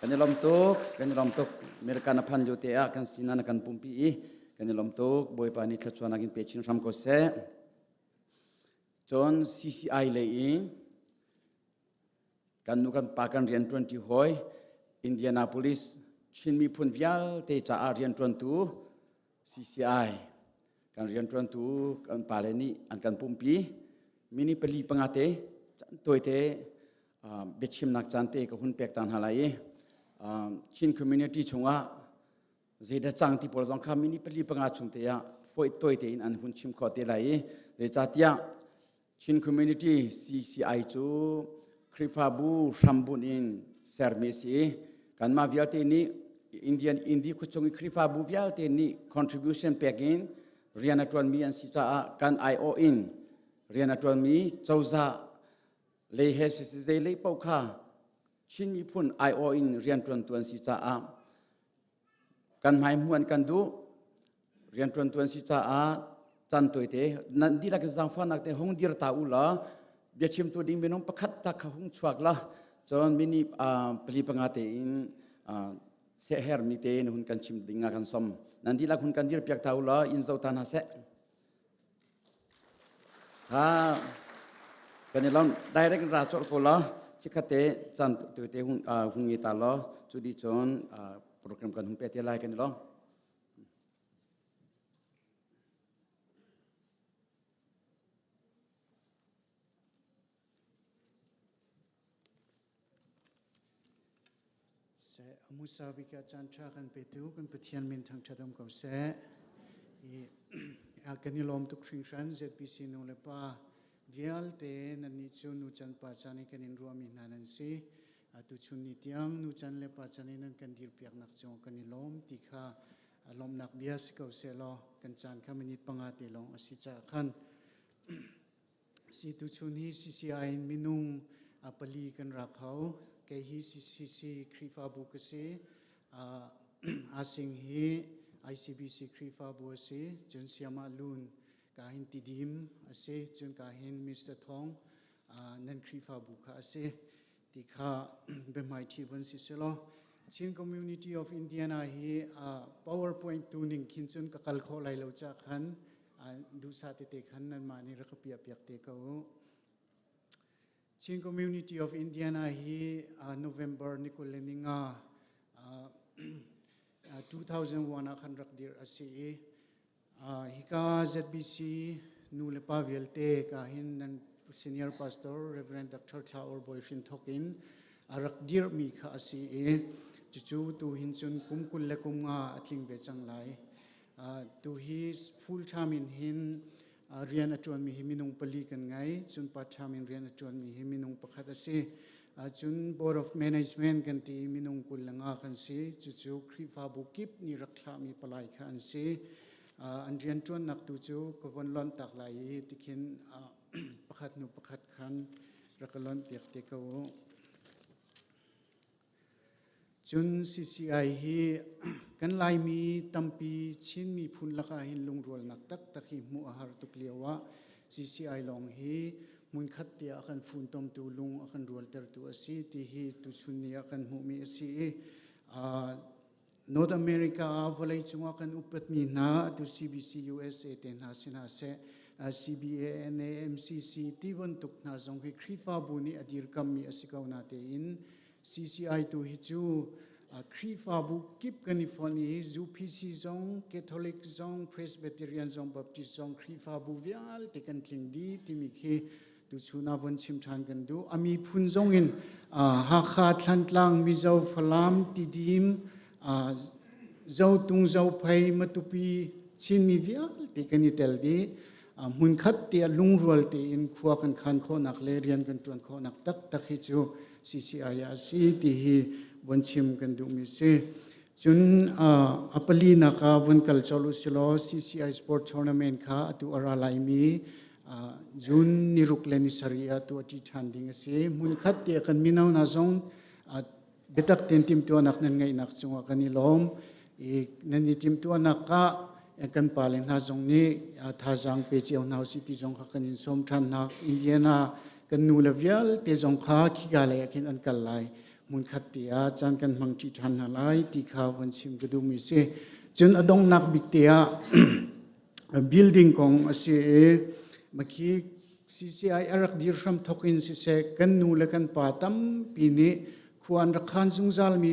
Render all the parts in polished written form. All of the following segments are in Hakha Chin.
Kan i lawm tuk, kan i lawm tuk. America na phan lio te ah kan sinah na kan pumpi i kan i lawm tuk. Bawipa nih thluachuahnak in pe chin hram ko seh. Cun CCI lei in kan nu kan pa kan rian ṭuanṭi hawi Indianapolis Chin miphun vialte caah rianṭuantu CCI kan rianṭuantu kan pale nih an kan pumpi. Mini pali panga te caan tawite biachimnak caan te ka hun pek ta hna lai i Chin community chungah zeidah cang ti pawl zong kha mini pali panga chung te ah fawi tawi tein an hun chim khawh te lai i zeicahtiah Chin community CCI cu Khrihfabu hrambunh in sermi a si i kanmah vialte nih Indian Indi khuachung i Khrihfabu vialte nih contribution pek in rian a ṭuanmi an si caah kan aiawh in rian a ṭuanmi cozah lei he siseh zei lei paoh kha Chin miphun aiawh in rianṭuantu an si caah kan hmai hmuh an kan duh. Rianṭuantu an si caah caan tawite nan dihlak in zaangfahnak te hung dir ta u law biachimtu ding minung pakhat tak kha hung chuak la cun mini pali panga tein sehermi te hun kan chim ding ah kan som. Nan dihlak hun kan dir piak ta u law in zo ta hna seh. Ha kan i lawm direct ra cawlh ko law chikkhat te caan te hun hun ngi ta law cu di cun program kan hun pe te lai kan i lawm. Seh, Musa bika caan ṭha kan petu kan Pathian min thangṭhat um ko seh. I kan i lawm tuk hringhran ZBC nu le pa vialte nan nih cu nu can pa can i kan in ruahmi hna nan si. Atu chun ni tiang nu can le pa can i nan kan dirpiaknak cung kan i lawm ti kha lawmhnak bia si ko seh law kan caan kha minute panga te lawng a si caah khan Si tuchun hi CCI in minung pali kan ra kho. Kei hi CCC Khrihfabu ka si. Asing hi ICBC Khrihfabu a si. Cun Siamah Lun ka hin Tidim a si. Cun ka hin Mr. Thong nan Khrihfabu kha a si. Ti kha biahmaiṭhi vun si selaw Chin Community of Indiana hi PowerPoint tu ning khin cun ka kal khawh lai lo ca khan duhsah tete khan nanmah nih rak ka piahpiak te ko u. Chin Community of Indiana hi November ni 25 2001 ah khan rak dirh a si i hika ZBC nu le pa vialte ka hin nan senior pastor Reverend Dr. Thla Or Bawi Hrin thok in a rak dirhmi kha a si i cucu tu hin cun kum 25 a tling ve cang lai. Tu hi full time in hin rian a ṭuanmi hi minung pali kan ngei cun part time in rian a ṭuanmi hi minung pakhat a si. Cun board of management kan ti i minung 25 kan si. Cucu Khrihfabu kip nih rak thlahmi palai kha an si. An rianṭuannak tu cu ka von lonh tak lai i tikhin pakhat hnu pakhat khan rak ka lonh piak te ko u. Cun CCI hi kan Laimi tampi Chin miphun lakah hin lungrualnak taktak hi hmuh a har tuk lio ah CCI lawng hi hmunkhat te ah a kan funtomtu lung a kan rualtertu a si ti hi tuchun ni ah kan hmuhmi a si i North America ah vawleicung ah kan upatmi hna atu CBC USA te hna si hna seh CBA NAMCC ti bantuk hna zong hi Khrihfabu nih a dirkammi a si ko na tein CCI tu hi cu Khrihfabu kip kan i fonh i UPC zong, Catholic zong, Presbyterian zong, Baptist zong Khrihfabu vialte kan tling dih timi khi tuchun ah von chim ṭhan kan duh. A miphun zong in Hakha, Thlantlang, Mizo, Falam, Tidim, Zotung, Zophei, Matupi, Chinmi vialte kan i tel dih. Hmunkhat te ah lungrual tein khua kan khan khawhnak le rian kan ṭuan khawhnak taktak hi cu CCI ah a si ti hi von chim kan duhmi si. Cun a palinak ah von kal colh u silaw CCI Sport Tournament kha atu a ra laimi June ni ruk le ni sarih ah tuah ṭi ṭhan ding a si. Hmunkhat te kan mino hna zong biatak tein timhtuahnak nan ngeihnak cungah kan i lawm. I nan i timhtuahnak ah kan pale hna zong nih thazaang pe cio hna usih ti zong kha kan in sawm ṭhan hna. Indiana kan nu le vialte zong kha khika lei ah khin an kal lai. hmunkhat te ah caan kan hmangṭi ṭhan hna lai ti kha von chim ka duhmi si. Cun a donghnak bik te ah building kong a si i makhi CCI a rak dir hram thok in siseh kan nu le kan pa tampi nih khua an rak khan zungzalmi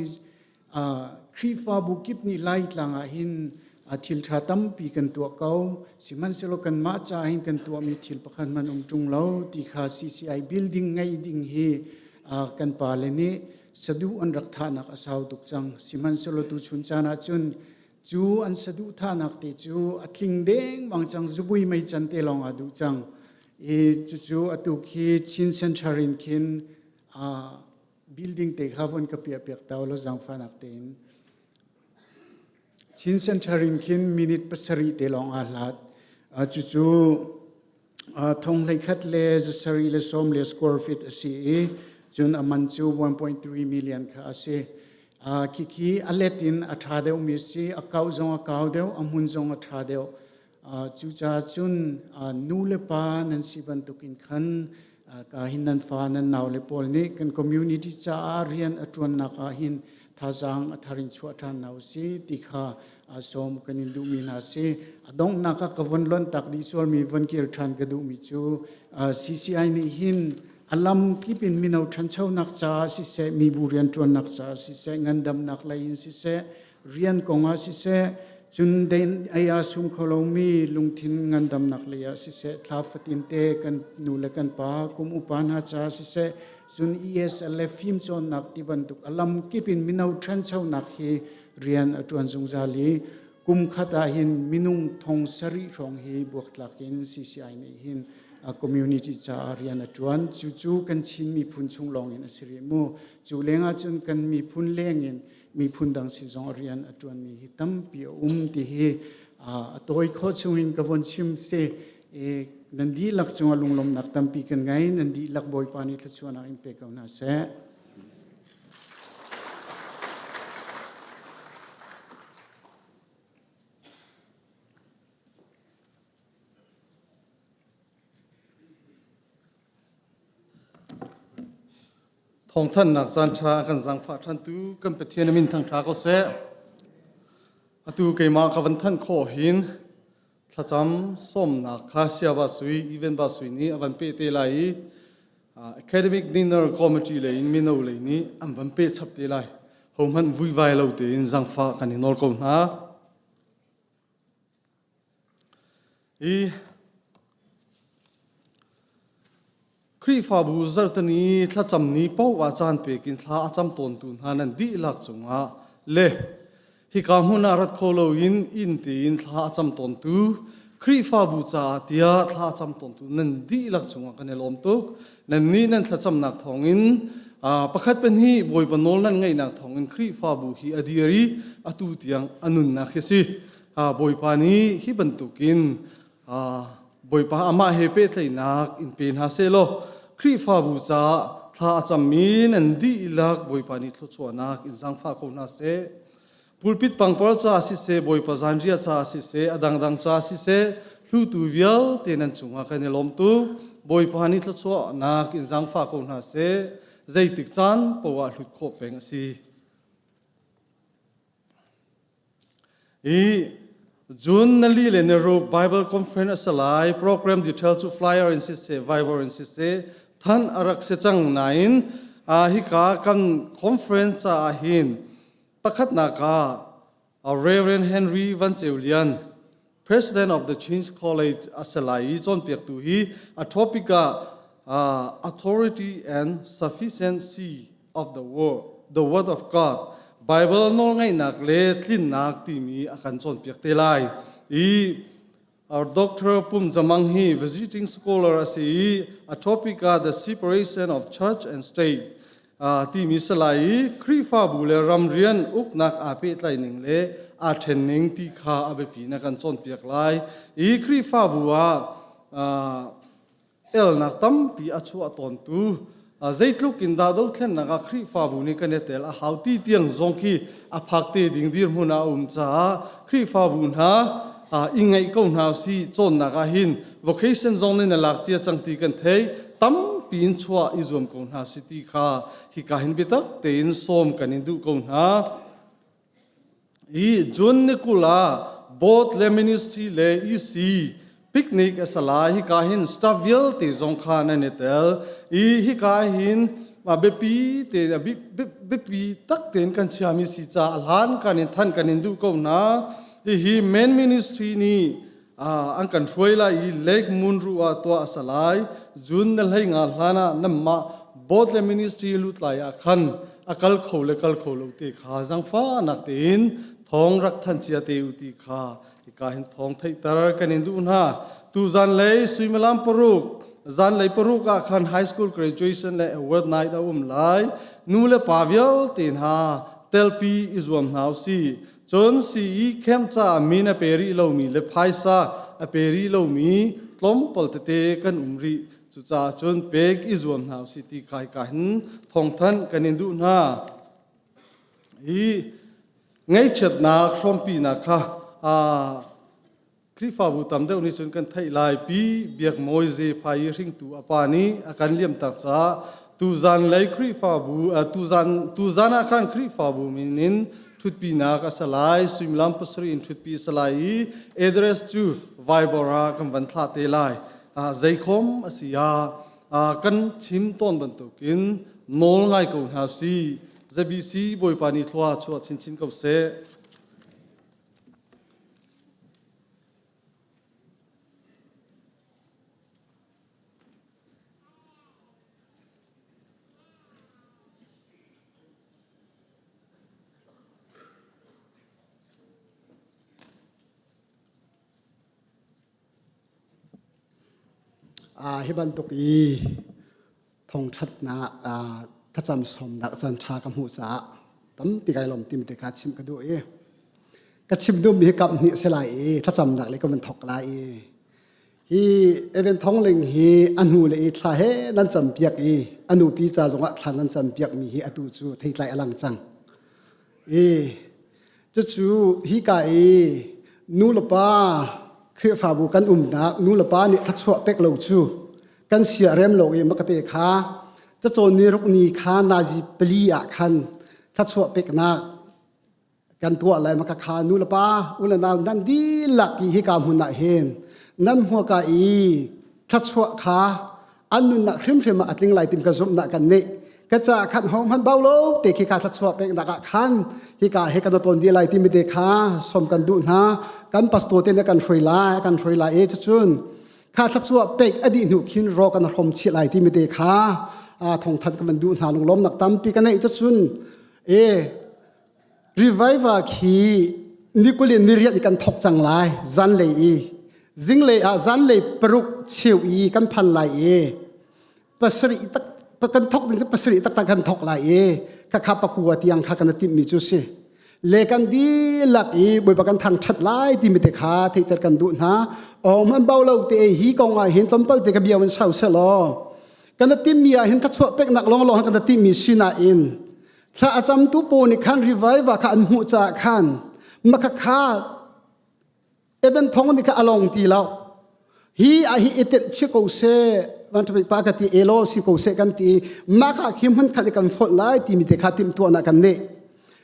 Khrihfabu kip nih Laitlang ah hin thil ṭha tampi kan tuah ko. Sihmanhsehlaw kanmah ca hin kan tuahmi thil pakhat hmanh um ṭung lo ti kha CCI building ngeih ding hi kan pale nih saduh an rak thahnak a sau tuk cang. Sihmanhsehlaw tuchun caan ah cun cu an saduh thahnak te cu a tling dengmang cang, zubui mei can te lawng aa duh cang. I cucu atu khi Chin Center in khin building te kha von ka piah piak ta law zaangfahnak tein. Chin Center in khin minute 7 te lawng aa hlat. Cucu thong 11 le zasarih le sawm le square feet a si i cun a man cu 1.3 million kha a si. Khikhi a let in a ṭha deuhmi a si, a kauh zong a kau deuh, a hmun zong a ṭha deuh. Cucaah cun nu le pa nan si bantukin khan ka hin nan fa nan naule pawl nih kan community caah rian a ṭuannak ah hin thazaang a thar in chuah ṭhan hna usih ti kha sawm kan in duhmi hna si. A donghnak ah ka von lonh tak dih sualmi von kir ṭhan ka duhmi cu CCI nih hin a lam kip in mino ṭhanchonak caah siseh, mibu rianṭuannak caah siseh, ngandamnak lei in siseh, rian kong ah siseh, cun den ei aa sum kho lomi lungthin ngandamnak lei ah siseh, thla fatin te kan nu le kan pa kum upa hna caah siseh, cun ESL le fimcawnnak ti bantuk a lam kip in mino ṭhanchonak hi rian a ṭuan zungzal i kum khat ah hin minung thong sarih hrawng hi buaktlak in CCI nih hin community caah rian a ṭuan. Cucu kan Chin miphun chung lawng in a si rih mu. Cu lengah cun kan miphun leng in miphun dang sin zong rian a ṭuanmi hi tampi a um ti hi a tawi khawh chungin ka von chim si. Nan dihlak cungah lunglawmhnak tampi kan ngei. Nan dihlak Bawipa nih thluachuahnak in pe ko hna seh. Thawngthanhnak caanṭha a kan zaangfah ṭhantu kan Pathian a min thangṭha ko seh. Atu keimah ka van thanh khawh hin thlacam sawmnak kha Siava Sui, Even Ba Sui nih a van peh te lai i Academic Dinner Committee lei in mino lei nih an van peh chap te lai. Hohmanh vuivai lo tein zaangfah kan i nawl ko hna. I Khrihfabu zarhteni thlacam ni paoh ah caan pek in thla a cam tawntu hna nan dihlak cungah le hika hmun ah rat kho loin inn tein thla a cam tawntu Khrihfabu caah tiah thla a cam tawntu nan dihlak cungah kan i lawm tuk. Nannih nan thlacamnak thawngin pakhat pahnih Bawipa nawl nan ngaihnak thawngin Khrihfabu hi a dir i atu tiang a nunnak hi a si. Bawipa nih hi bantukin Bawipa amah he pehtlaihnak in pe hna seh law Khrihfabu caah thla a cammi nan dihlak Bawipa nih thluachuahnak in zaangfah ko hna seh. Pulpit pangpar caah siseh, Bawipa zanriah caah siseh, a dangdang caah siseh, hlutu vialte nan cungah kan i lawm tuk. Bawipa nih thluachuahnak in zaangfah ko hna seh. Zeitik caan poah hlut khawh peng a si. I June nali le niruk Bible Conference a si lai. Program detail cu flyer in siseh, Viber in siseh, than a rak si cang nain hika kan conference caah hin pakhatnak ah Reverend Henry Van Ceu Lian, President of the Chin College a si lai i cawnpiaktu hi a topic ah Authority and Sufficiency of the Word, the Word of God, Bible nawlngaihnak le tlinnak timi a kan cawnpiak te lai. I our Dr. Pum Zamang hi visiting scholar a si i a topic ah The Separation of Church and State timi si lai i Khrihfabu le ramrian uknak aa pehtlaih ning le aa ṭhen ning ti kha a biapi na kan cawnpiak lai. I Khrihfabu ah elnak tampi a chuah tawntu zeitluk in dah dothlennak ah Khrihfabu nih kan i tel a hau ti tiang zong khi a phak te ding dirhmun ah a um caah Khrihfabu hna i ngaih ko hna si cawnnak ah hin vocation zong nih na lak cia cang ti kan thei tampi. tampi in chuah i zuam ko hna si ti kha hika hin biatak tein sawm kan in duh ko hna. I June ni 20 ah board le ministry le EC picnic a salai hika hin staff vialte zong kha nan i tel i hika hin ma biapi te biapi tak tein kan chiami si ca a hlan kan in than kan in duh ko hna. Hihi main ministry nih an kan hruai lai i Lake Munru ah tuah a si lai. June na hlei nga hlan ah nanmah board le ministry lutlai ah khan a kal kho le kal kho lo te kha zangfahnak tein thawng rak than cia te u ti kha hika hin thawng theihter kan in duh hna. Tu zanlei suimilam paruk zanlei paruk ah khan high school graduation le award night a um lai. Nu le pa vialte hna telpi i zuam hna usih. Cun sii camp caah min a pe rih lomi le phaisa a pe rih lomi tlawmpal tete kan um rih. Cucaah cun pek i zuam hna usih ti kha hika hin thawngthanh kan in duh hna. Hi ngaihchiatnak hrawmpinak kha Khrihfabu tam deuh nih cun kan theih lai pi Biak Mawi Ze Phai i hringtu a pa nih a kan liamtak caah tuzan lei Khrihfabu tuzan tuzan ah khan Khrihfabu min in ṭhutpinak a si lai suimilam pasarih in ṭhutpi a si lai i address cu Viber ah kan van thlah te lai zeikhom a si ah kan chim tawn bantukin nawl ngai ko hna si ZBC Bawipa nih thlua chuah chinchin ko seh. Hi bantuk i thawngṭhatnak thlacam sawmnak caan ṭha ka hmuh caah tampi kai lawm timi te kha chim ka duh i ka chim duhmi hi kap hnih a si lai i thlacamnak le ka van thawk lai i hi Evan Thongling hi a hnu le i thla he nan campiak i a nupi ca zongah thla nan campiak mi hi atu cu theitlai a lang cang i Cucu hika i nu le pa Khrihfabu kan umnak nu le pa nih thluachuah pek lo cu kan sia rem lo i makate kha cacawn ni ruk ni kha nazi pali ah khan thluachuah peknak kan tuah lai maka kha nu le pa u le nau nan dihlak i hika hmun ah hin nan hmuaka i thluachuah kha an nunnak hrimhrim ah a tling lai tim ka zumhnak kan nih ka ca khan hong hman bau lo te khi kha thluachuah peknak ah khan hika he kan ton di lai timi te kha som kan duh hna kan pastor te ne kan hrui lai kan hrui lai e cun kha thluachuah pek adi hnu khin ro kan hrom chi lai timi te kha thong than kan duh hna lunglom nak tampi ka nei cun e Revival khi nikulin niriat i kan thok cang lai zanlei i zinglei ah zanlei paruk cheu i kan phan lai i pasarih tak kan thok ding cu pasarih taktak kan thok lai i khakha pakua tiang kha kan timh mi cu si le kan dihlak i bawipa kan thang that lai timi te kha theihter kan duh hna om an bau lo te hi kong ah hin tlawmpal te ka bia in sau se law kan timmi ah hin ka chuah peknak long long kan timmi sinain Thla a camtu pawl nih khan revival kha an hmuh caah khan maka kha Evan Thong nih kha a long ti lo. Hi a hi i chi ko se van ṭha pa ka ti elo si ko se kan ti maka khi hmun khat i kan fonh lai timi te kha tim tuahnak kan nih.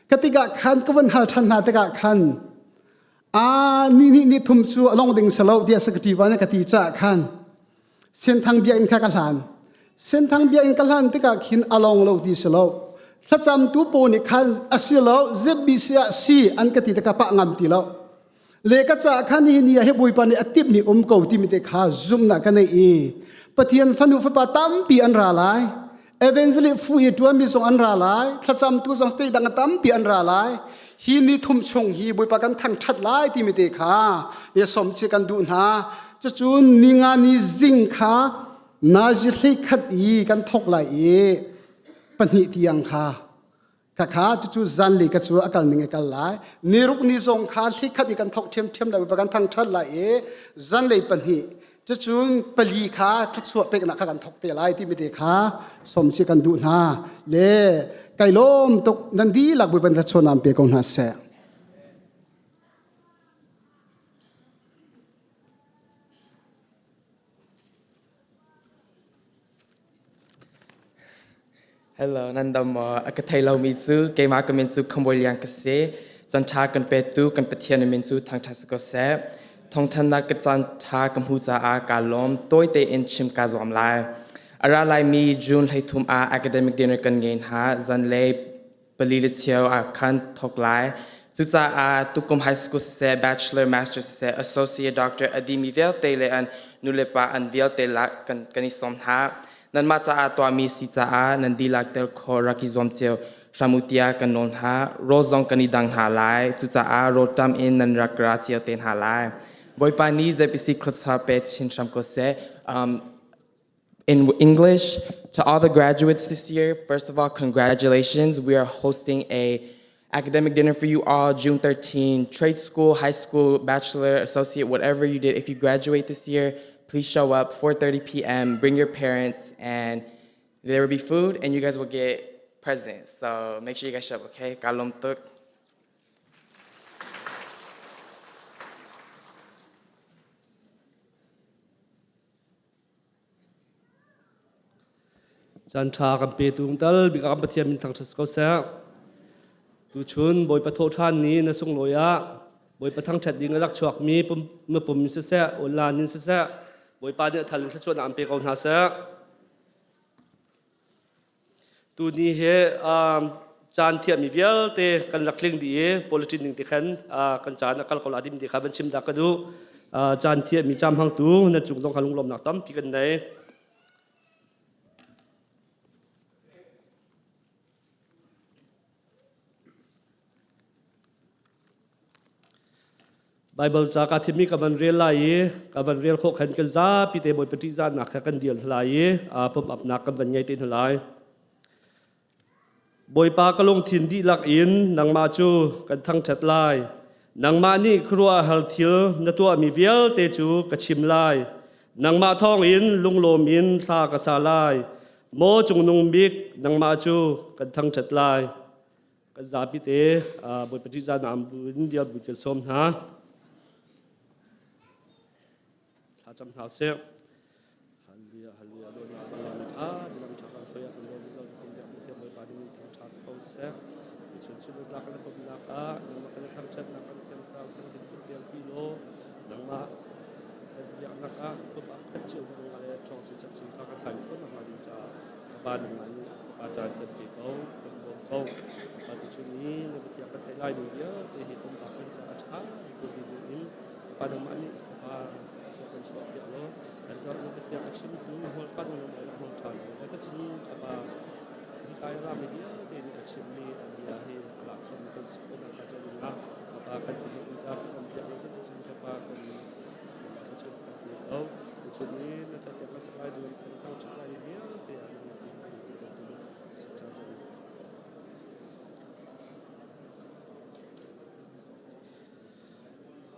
Ka tikah khan ka van hal ṭhan hna tikah khan a ni ni ni thum cu a long ding salo tiah secretary pa nih ka ti caah khan Senthang biakinn kha ka hlan. Senthang biakinn ka hlan tikah khin a long lo ti si lo. Thlacamtu pawl nih khan a si lo ZBC ah si an ka ti tikah pah ngam ti lo. Le ka caah khan hi ni ah hi Bawipa nih a timhmi um ko timi te kha zumhnak ka nei i Pathian fanu fapa tampi an ra lai. Evangelist fu i ṭuanmi zong an ra lai. Thlacamtu zong state dang tampi an ra lai. Hi ni thum chung hi Bawipa kan thangṭhat lai timi te kha ya som chi kan duh hna. Cucun ninga ni zing kha nazi hlei khat i kan thok lai i pahnih tiang kha khakha cucu zanlei ka cu a kal ning i kal lai niruk ni zong kha hlei khat i kan thok ṭhiamṭhiam lai kan thangṭhat lai i zanlei pahnih cucun pali kha thluachuah peknak kha kan thok te lai timi te kha som si kan duh hna le kai lawm tuk nan dihlak Bawipa thluachuah nam pe ko hna seh. Hello, nan dam maw? A ka thei lomi cu keimah ka min cu Khambawi Liang ka si. Caan ṭha kan petu kan Pathian min cu thangṭhat si ko seh. Thawngthannak ka caan ṭha ka hmu caah kaa lawm. Tawi tein chim kaa zuam lai. A ra laimi June 13 ah academic dinner kan ngei hna. Zanlei pali le cheu ah khan thawk lai. Cucaah tukum high school siseh, bachelor, master siseh, associate doctor a dimi vialte le an nulepa an vialte la kan, kan i sawm hna. Nanmah caah tuahmi si caah nan dihlak tel khawh rak i zuam cio hram u tiah kan nawl hna. Rawl zong kan i dang hna lai. Cucaah rawl ṭam in nan rak ra cio te hna lai. Bawipa nih ZPC khuachar pe chin hram ko seh. In English, to all the graduates this year, first of all, congratulations. We are hosting a academic dinner for you all June 13. Trade school, high school, bachelor, associate, whatever you did. If you graduate this year, please show up 4:30 p.m. Bring your parents and there will be food and you guys will get presents. So make sure you guys show up, okay? Kalom tuk. Caan ṭha kan petu tal bik ah kan Pathian min thangṭhat ko seh. Tuchun Bawipa thawhṭhan ni na sunglawi ah Bawipa thangṭhat ding a rak chuakmi pum na pum in siseh, online in siseh, Bawipa nih a thal in thluachuahnak an pe ko hna seh. Tuni hi caan thiahmi vialte kan rak tling dih i politics ning te khan kan caan a kal ko la dim ti kha van chim dah ka duh. Caan thiahmi cam hmangtu nan cung zong kha lunglawmnak tampi kan nei. Baibal ca kaa thimmi ka van rel lai i ka van rel khawh khan kan zapi te Bawipa ṭihzahnak kha kan dial hna lai i pumh-apnak kan van ngei te hna lai. Bawipa ka lungthin dihlak in nangmah cu kan thangṭhat lai. Nangmah nih khuaruahhar thil na tuahmi vialte cu ka chim lai. Nangmah thawngin lunglawm in thla ka sa lai. Maw Cungnung Bik, nangmah cu kan thangṭhat lai. Kan zapi te Bawipa ṭihzahnak in dial bu kan sawm hna. Thla cam hna usih. Hallelujah, hallelujah. Dawtnak banglam tha, bilang tha kan soya kan lawm zo kan biak thiam Bawipa nih thang tha ko seh. Chun chun za kan pumnak ah nangmah kan thangṭhatnak kan thiam thlarau kan din kan tel pi law nangmah kan biaknak ah pum ah khat cio nga le ṭhawng chin cak chin kha kan thlai khawh nakhnga ding caah Pa nangmah nih Pa caan kan pe ko, kan bawm ko. Pa tu chung i na biathiang kan theih lai mi vialte hi pumpak kan caah a ṭha ko ti ding in Pa nangmah nih Pa kan chuah piak law kan tuah na biathiang a chimtu hmualkan na rak hmang ṭhan lo. Ka cun Pa hi kai ra mi vialte nih a chimmi a bia hi a lak khomi kan si khawh nakhnga ca ding ah Pa kan thinlung in kan piak lo kan cun Pa kan thluachuah kan pe ko. Tuchun i na cathiang kan sak lai ding kan thangṭhat lai vialte ah nangmah nih kan pe sak ṭhan cang.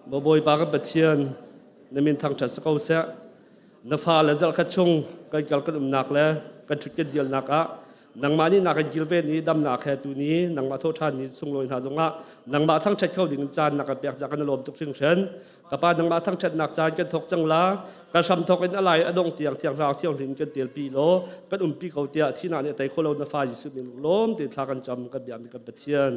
Maw Bawipa kan Pathian, na min thangṭhat si ko seh. Na fa le zarhkhat chung kan kal kan umnak le kan ṭhut kan dialnak ah nangmah nih na kan kilven i damnak he tu ni nangmah thawhṭhan ni sunglawi hna zongah nangmah thangṭhat kho ding caan na kan pek ca kan i lawm tuk hringhran. Ka pa nangmah thangṭhatnak caan kan thawk cang la kan hram thawk in a lai a dong tiang thiang hlau thiang hrin kan telpi law kan umpi ko tiah thihnak nih a tei kho lo na fa Jesuh min lawm te thla kan cam kan biami kan Pathian.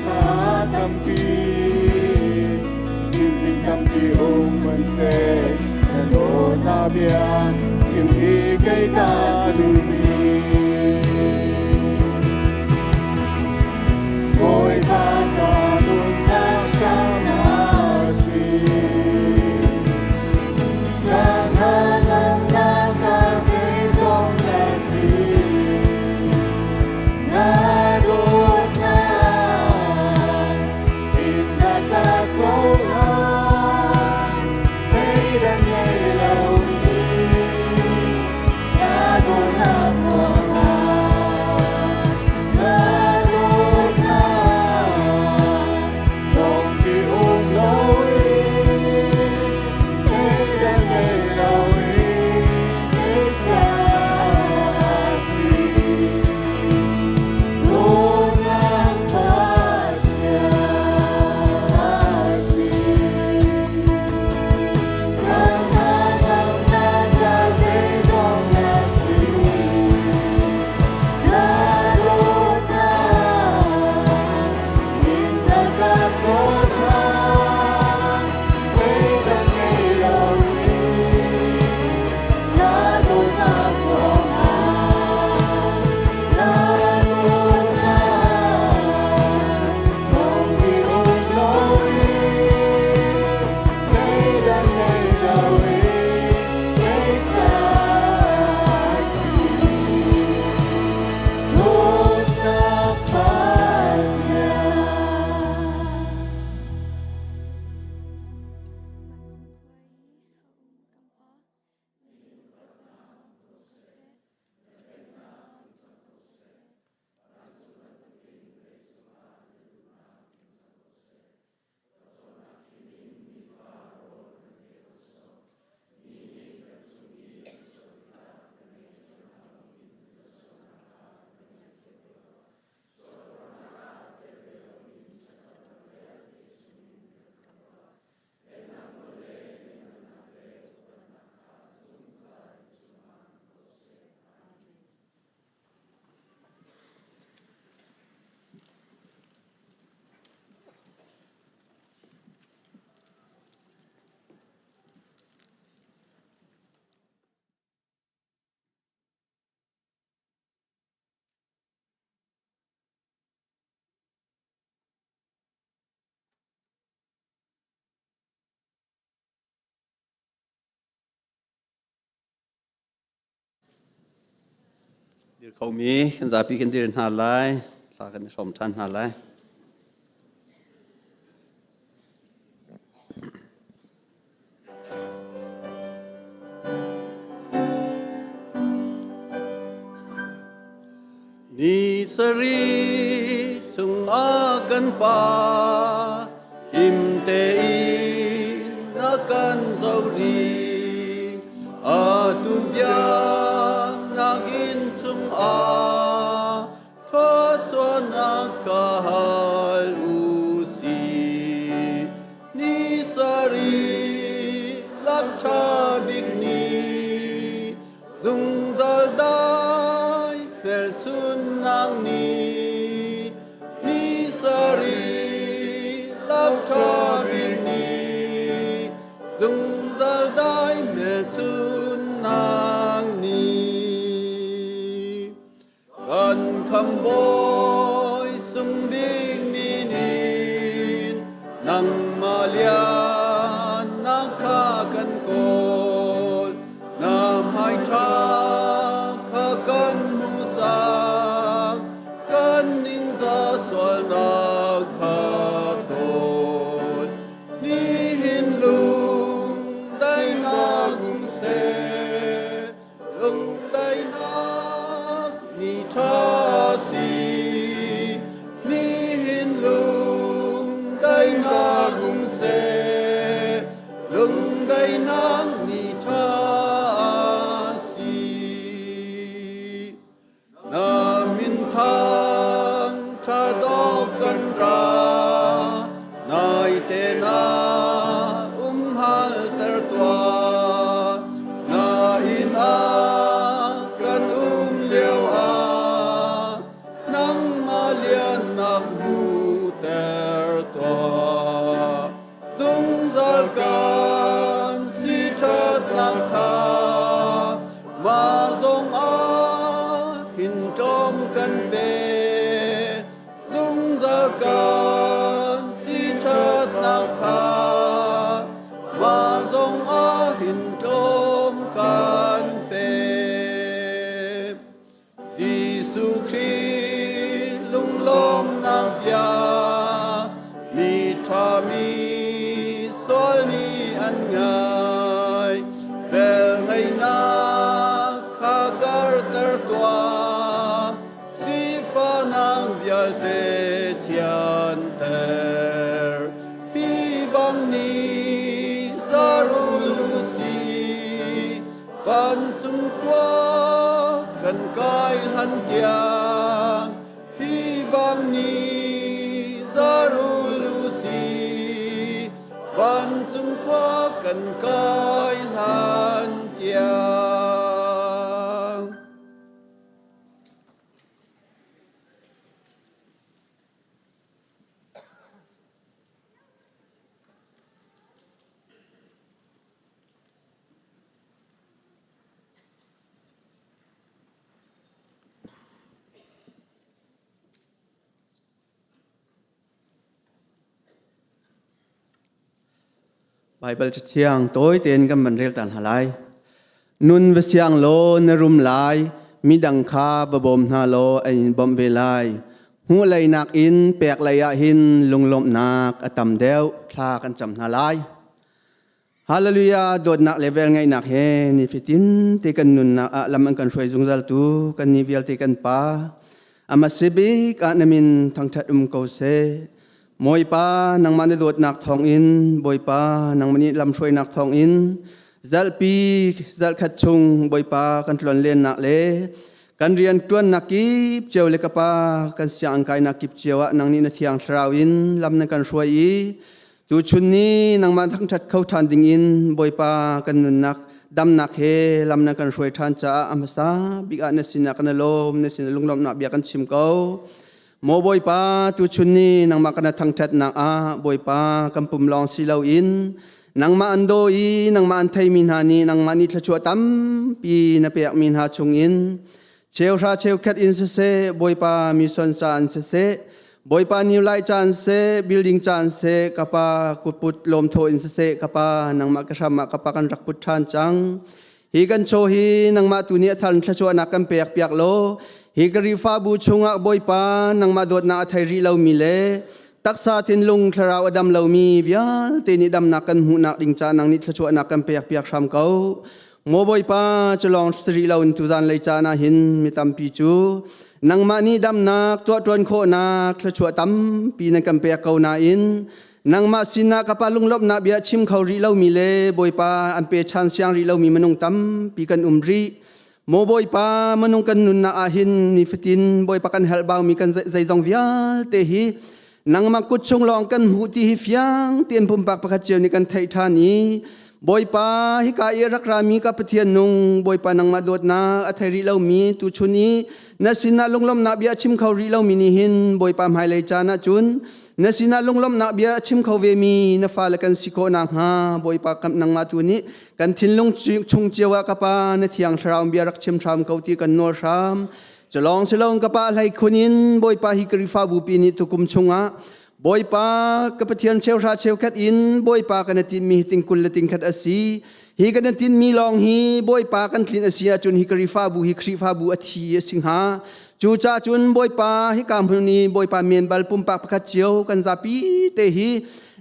tha tampi Chimding tampi um hmanhseh na dawtnak bia chim hi kei ka duhpi. Bawipa ka nunnak hram na si. Ka hnangamnak ka zeizong na si. Na dawtnak in na ka cohlan. Thleidan ngei lomi na dawtnak ruangah. Na dawtnak dongki um loin thleidan ngei loin kei caah si. Dawtnak Pathian si. Ka hnangamnak ka zeizong na si. Na dawtnak in na ka cawnpiak. Thleidan ngei loin na dawtnak ruangah. Na dawtnak dongki um loin thleidan ngei loin kei caah si. Dawtnak Pathian. Dir khomi kan zapi kan dir hna lai. Thla kan i hrawm ṭhan hna lai. Ni sarih chungah kan pa him tein a kan zoh rih. Atu biaknak inn chungah thluachuahnak ka hal u sih. Ni sarih lak ṭha bik ni zungzal dai hmelchunnak ni ni sarih lak ṭha bik ni zungzal dai hmelchunnak ni kan khambawi sungbik minin nangmah liannak kha kan kawl. Vancung khua kan kai hlan tiang hi bang ni zarul si vancung khua kan kai hlan tiang. Baibal Cathiang tawi tein kan van rel ta hna lai. Nun va siang law na rum lai, midang kha va bawm hna law an in bawmh ve lai. Hmuh lei nakin pek lei ah hin lunglawmhnak a tam deuh. Thla kan cam hna lai. Hallelujah dawtnak le velngeihnak he nifatin te kan nunnak ah lam an kan hruai zungzal tu kan ni vialte kan pa ama sibik ah na min thangthat um ko seh Bawipa nangmah na dawtnak thawngin Bawipa nangmah nih lam hruainak thawngin zalpi zalkhat chung Bawipa kan tlon lennak le kan rian ṭuannak kip cio le ka pa kan sianginn kainak kip cio ah nang nih na thiang thlarau in lam na kan hruai i Tuchun ni nangmah thangṭhat kho ṭhan dingin Bawipa kan nunnak damnak he lam na kan hruai ṭhan caah a hmasa bik ah na sinah kan i lawm, na sinah lunglawmhnak bia kan chim ko. Maw Bawipa, tuchun ni nangmah kan thangṭhatnak ah Bawipa kan pum lawng si loin nangmah an daw i nangmah an theimi hna nih nangmah nih thluachuah tampi na pekmi hna chungin Cheuhra cheukhat in siseh, Bawipa mission caan siseh, Bawipa New Light caan siseh, building caan siseh, kapa kutput lawmthaw in siseh, kapa nangmah ka hram ah kapa kan rak put ṭhan cang. Hi kan chaw hi nangmah tu nih a thar thluachuahnak kan pek piak law, hi ka Khrihfabu chungah Bawipa nangmah dawtnak a thei rih lomi le taksa thinlung thlarau a dam lomi vialte nih damnak kan hmuhnak ding ca nang nih thluachuahnak kan pek piak hram ko. Maw Bawipa, cu lawng si rih loin tuzan lei caan ah hin mi tampi cu nangmah nih damnak tuah ṭuan khawhnak thluachuah tampi nan kan pek ko nain nangmah sinah ka pa lunglawmhnak bia chim kho rih lomi le Bawipa an pe ṭhan siang rih lomi minung tampi kan um rih. Maw Bawipa, minung kan nunnak ah hin nifatin Bawipa kan herhbaumi kan zeizong vialte hi nangmah kut chung lawng kan hmuh ti hi fiang tein pumpak pakhat cio nih kan theih ṭhan i Bawipa hika i rak rami ka Pathian nung Bawipa nangmah dawtnak a thei rih lomi tuchun i na sinah lunglawmhnak bia chim kho rih lomi nih hin Bawipa hmailei caan ah cun na sinah lunglawmhnak bia chim kho ve mi na fale kan si khawh nakhnga Bawipa nangmah tu nih kan thinlung chung cio ah ka pa na thiang thlarau bia rak chim hram ko ti kan nawl hram Culawng silong ka pa hlei khun in Bawipa hi Khrihfabu pi nih tukum chungah Bawipa ka Pathian cheuhra cheukhat in Bawipa kan tinmi hi tingkul le tingkhat a si. Hi kan tinmi lawng hi Bawipa kan tlin a si ahcun hi Khrihfabu hi Khrihfabu a thi a si hnga. Cu ca cun Bawipa hi ka hmun i Bawipa men bal pumpak pakhat cio kan zapi te hi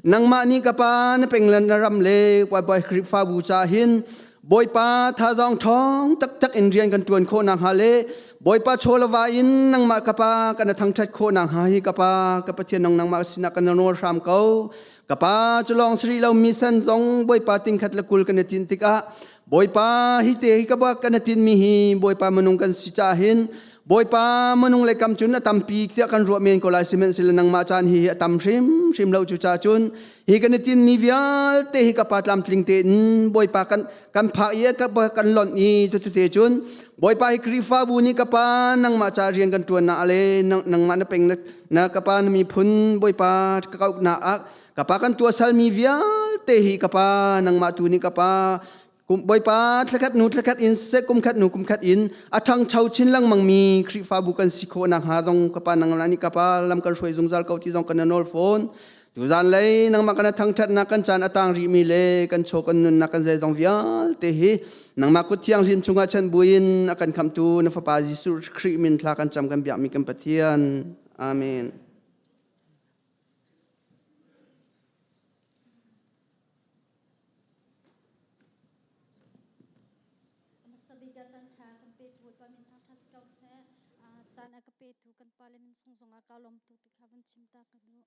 nangmah nih ka pa na penglan na ram le Khrihfabu ca hin Bawipa thazawng ṭhawng taktak in rian kan ṭuan khawh nakhnga le Bawipa chawlava in nangmah ka pa kan thangṭhat khawh nakhnga hi ka pa ka Pathian nang nangmah sinah kan nawl hram ko. Ka pa cu lawng si rih lo mi san zong Bawipa tingkhat le kul kan i tinh tikah Bawipa hi te hi ka bak kan i tinhmi hi Bawipa minung kan si caah hin Bawipa minung le kam cun a tampi tiah kan ruah men ko lai sihmanhsehlaw nangmah caan hi a tam hrimhrim lo cu ca cun hi kan i tinmi vialte hi ka pa tlamtling tein Bawipa kan kan phak i ka kan lonh i cutute cun Bawipa hi Khrihfabu nih ka pa nangmah ca rian kan ṭuan nak le nangmah na peng na ka pa na miphun Bawipa ka kauknak ah ka pa kan tuahsalmi vialte hi ka pa nangmah tu nih ka pa Bawipa thlakhat hnu thlakhat in siseh kum khat hnu kum khat in a ṭhangcho chin lengmang mi Khrihfabu kan si khawh nakhnga zong ka pa nangmah nih ka pa lam kan hruai zungzal ko ti zong kan nawl fawn. Tuzan lei nangmah kan thangṭhatnak kan caan a tang rihmi le kan chaw kan nunnak kan zeizong vialte hi nangmah kut thianghlim chungah chan buin a kan khamtu na fapa Jesuh Khrih min thla kan cam kan biakmi kan Pathian. Amen. Hmasa bik ah caan ṭha kan petu Bawipa min thangṭhat si ko seh. Caan a ka petu kan pa le nan sung zongah kaa lawm tuk ti kha van chim ta ka duh.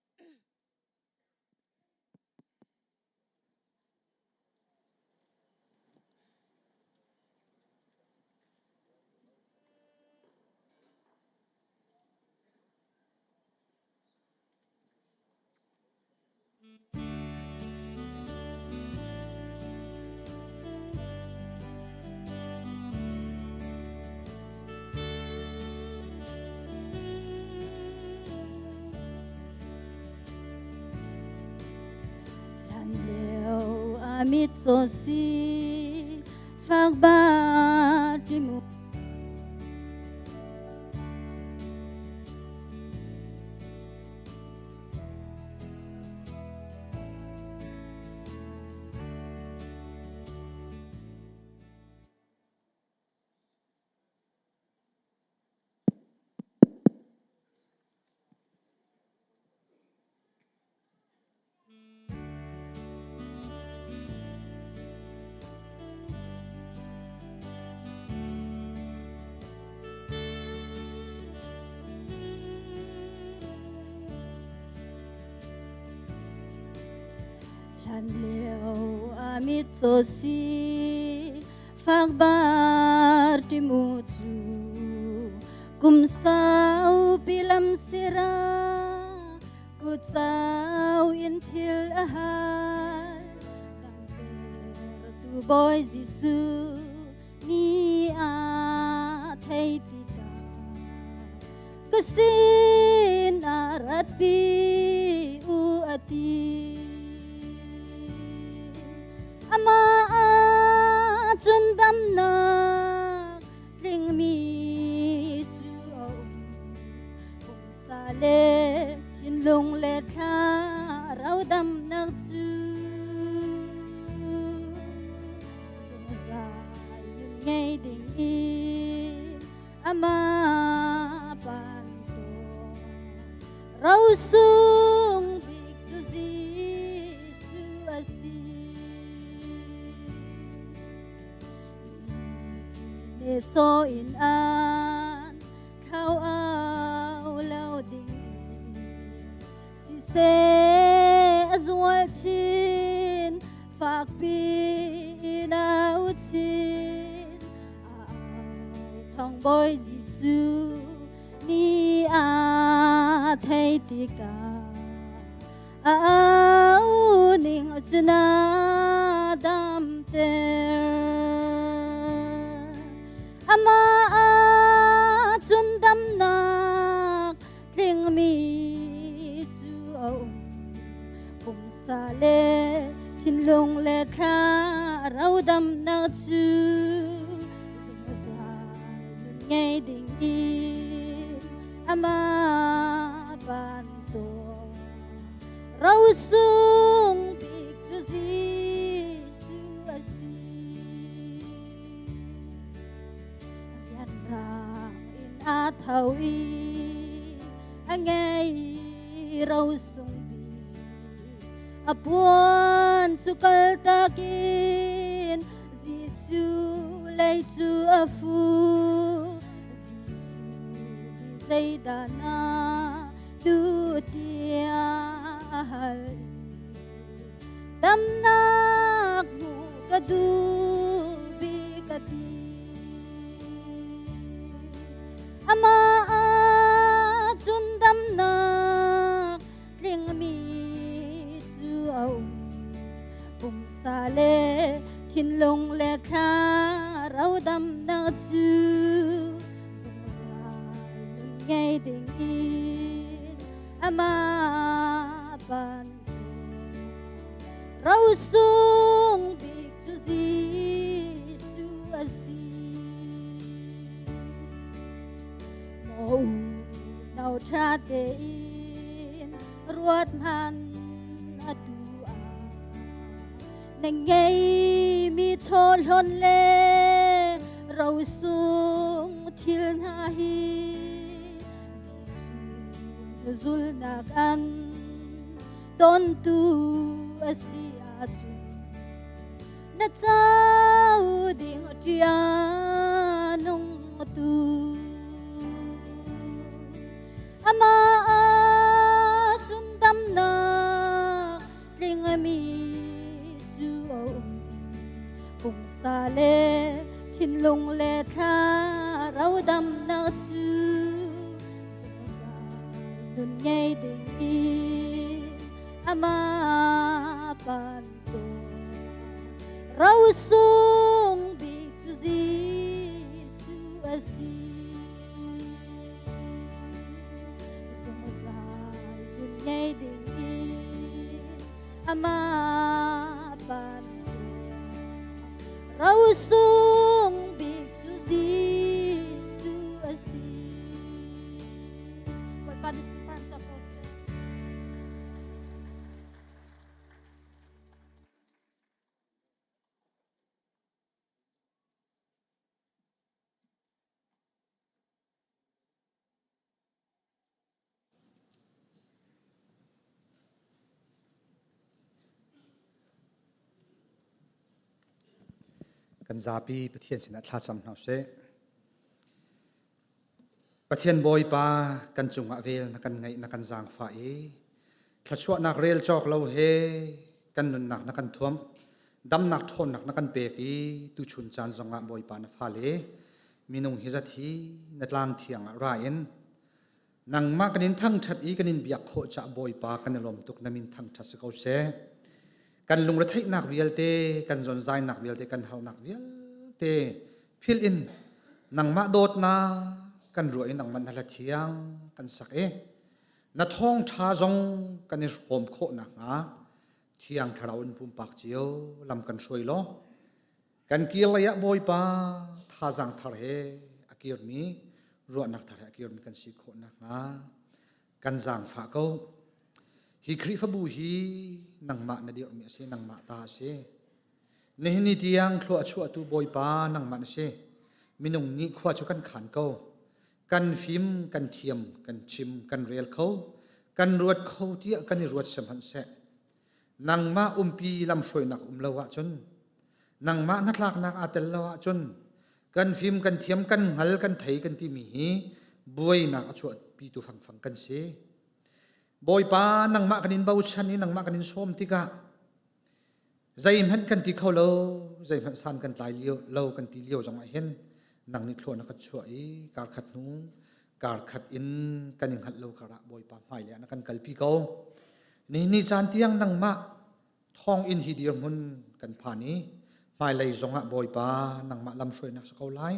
Amit chaw si fak ba timu. Hlan lio amit chaw si fak bar timu cu kum sau pilam sira kutau in thil a hal damter tu Bawi Jesuh ni a thei tikah ka sin a ratpi u a ti. Amah ah cun damnak tlingmi cu a um. Pumsa le thinlung le thlarau damnak cu zungzal nun ngei ding in amah bantuk rosung bik cu Jesuh a si. Ne so in an thlau au lo ding siseh a zual chin fakpi in au chin thong Bawi Jesuh ni a thei tikah a au ning cu na damter. Amah ah cun damnak tlingmi cu a um. Pumsa le thinlung le thlarau damnak cu zungzal nun ngei ding in amah bantuk rosung bik cu Jesuh a si. Rianrang in a tho i a ngei rosung bik. A puan cu kaltak in Jesuh lei cu a fu. Jesuh nih zeidah na duh tiah a hal i damnak hmuh ka duh bik a ti. Amah ah cun damnak tlingmi cu a um. Pumsa le thinlung le thlarau damnak cu zungzal nun ngei ding in amah bantuk rosung bik cu Jesuh a si. Maw unau ṭha tein ruat hmanh atu ah na ngeimi chawhlawn le rosung thil hna hi Jesuh zulnak an tontu a si ahcun na cau ding ṭia nung tu. Amah ah cun damnak tlingmi cu a um. Pumsa le thinlung le thlarau damnak cu zungzal nun ngei ding in amah bantuk rosung bik cu Jesuh a si. Zungzal nun ngei ding in amah bantuk. Kan zapi Pathian sinah thlacam hna usih. Pathian Bawipa kan cungah vel na kan ngaih na kan zaangfah i thluachuahnak rel cawk lo he kan nunnak na kan thuamh damnak ṭhawnnak na kan pek i tuchun caan zongah Bawipa na fale minung hi zat hi na tlang thiang ah ra in nangmah kan in thangṭhat i kan in biak khawh cah Bawipa kan i lawm tuk na min thangṭhat si ko seh kan lungretheihnak vialte kan zonzainak vialte kan harnak vialte philh in nangmah dawtnak kan ruah i nangmah na hla thiang kan sak i na thawngṭha zong kan i hrawm khawh nakhnga thiang thlarau in pumpak cio lam kan hruai law kan kir lei ah Bawipa thazaang thar he a kirmi ruahnak thar he a kirmi kan si khawh nakhnga kan zaangfah ko. Hi Khrihfabu hi nangmah na dirhmi a si, nangmah ta a si. Nihin ni tiang thlua a chuahtu Bawipa nangmah na si. Minung nih khua cu kan khan ko. Kan fim, kan thiam, kan chim, kan rel kho, kan ruat kho tiah kan i ruat sihmanhseh. Nangmah umpi lamhruainak um lo ahcun, nangmah hnatlaknak aa tel lo ahcun, kan fim, kan thiam, kan hngal, kan thei kan timi hi buainak a chuahpitu fangfang kan si. Bawipa nangmah kan in bochan i nangmah kan in sawm tikah zeihmanh kan ti kho lo, zeihmanh san kan tlai lio lo kan ti lio zongah hin nang nih thlua na ka chuah i kar khat hnu kar khat in kan i hngalh lo karah Bawipa hmailei ah na kan kalpi ko. Nihin ni caan tiang nangmah thawnginn hi dirhmun kan phan i hmailei zongah Bawipa nangmah lamhruainak si ko lai.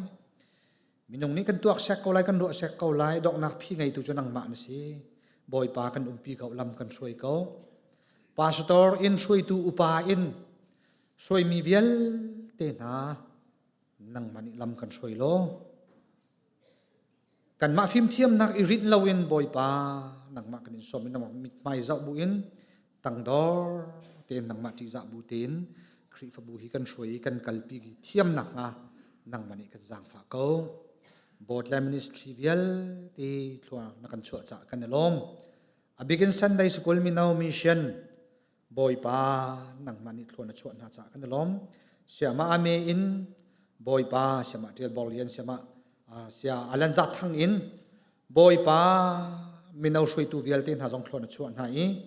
Minung nih kan tuak sek ko lai, kan ruah sek ko lai, donghnak phi ngeitu cu nangmah na si. Bawipa kan umpi ko, lam kan hruai ko. Pastor in hruaitu upa in hruaimi vialte hna nangmah nih lam kan hruai law. Kanmah fimthiamnak i rinh loin Bawipa nangmah kan in sawm i nangmah mithmai zoh bu in tangdor tein nangmah ṭihzah bu tein Khrihfabu hi kan hruai i kan kalpi thiam nakhnga nangmah nih kan zaangfah ko. Board le ministry vialte thlua na kan chuah caah kan i lawm. A bikin Sunday School mino mission Bawipa nangmah nih thlua na chuah hna caah kan i lawm. Siama ame in Bawipa siama Ṭial Bor Lian siama sia Alan Za Thang in Bawipa mino hruaitu vialte hna zong thlua na chuah hna i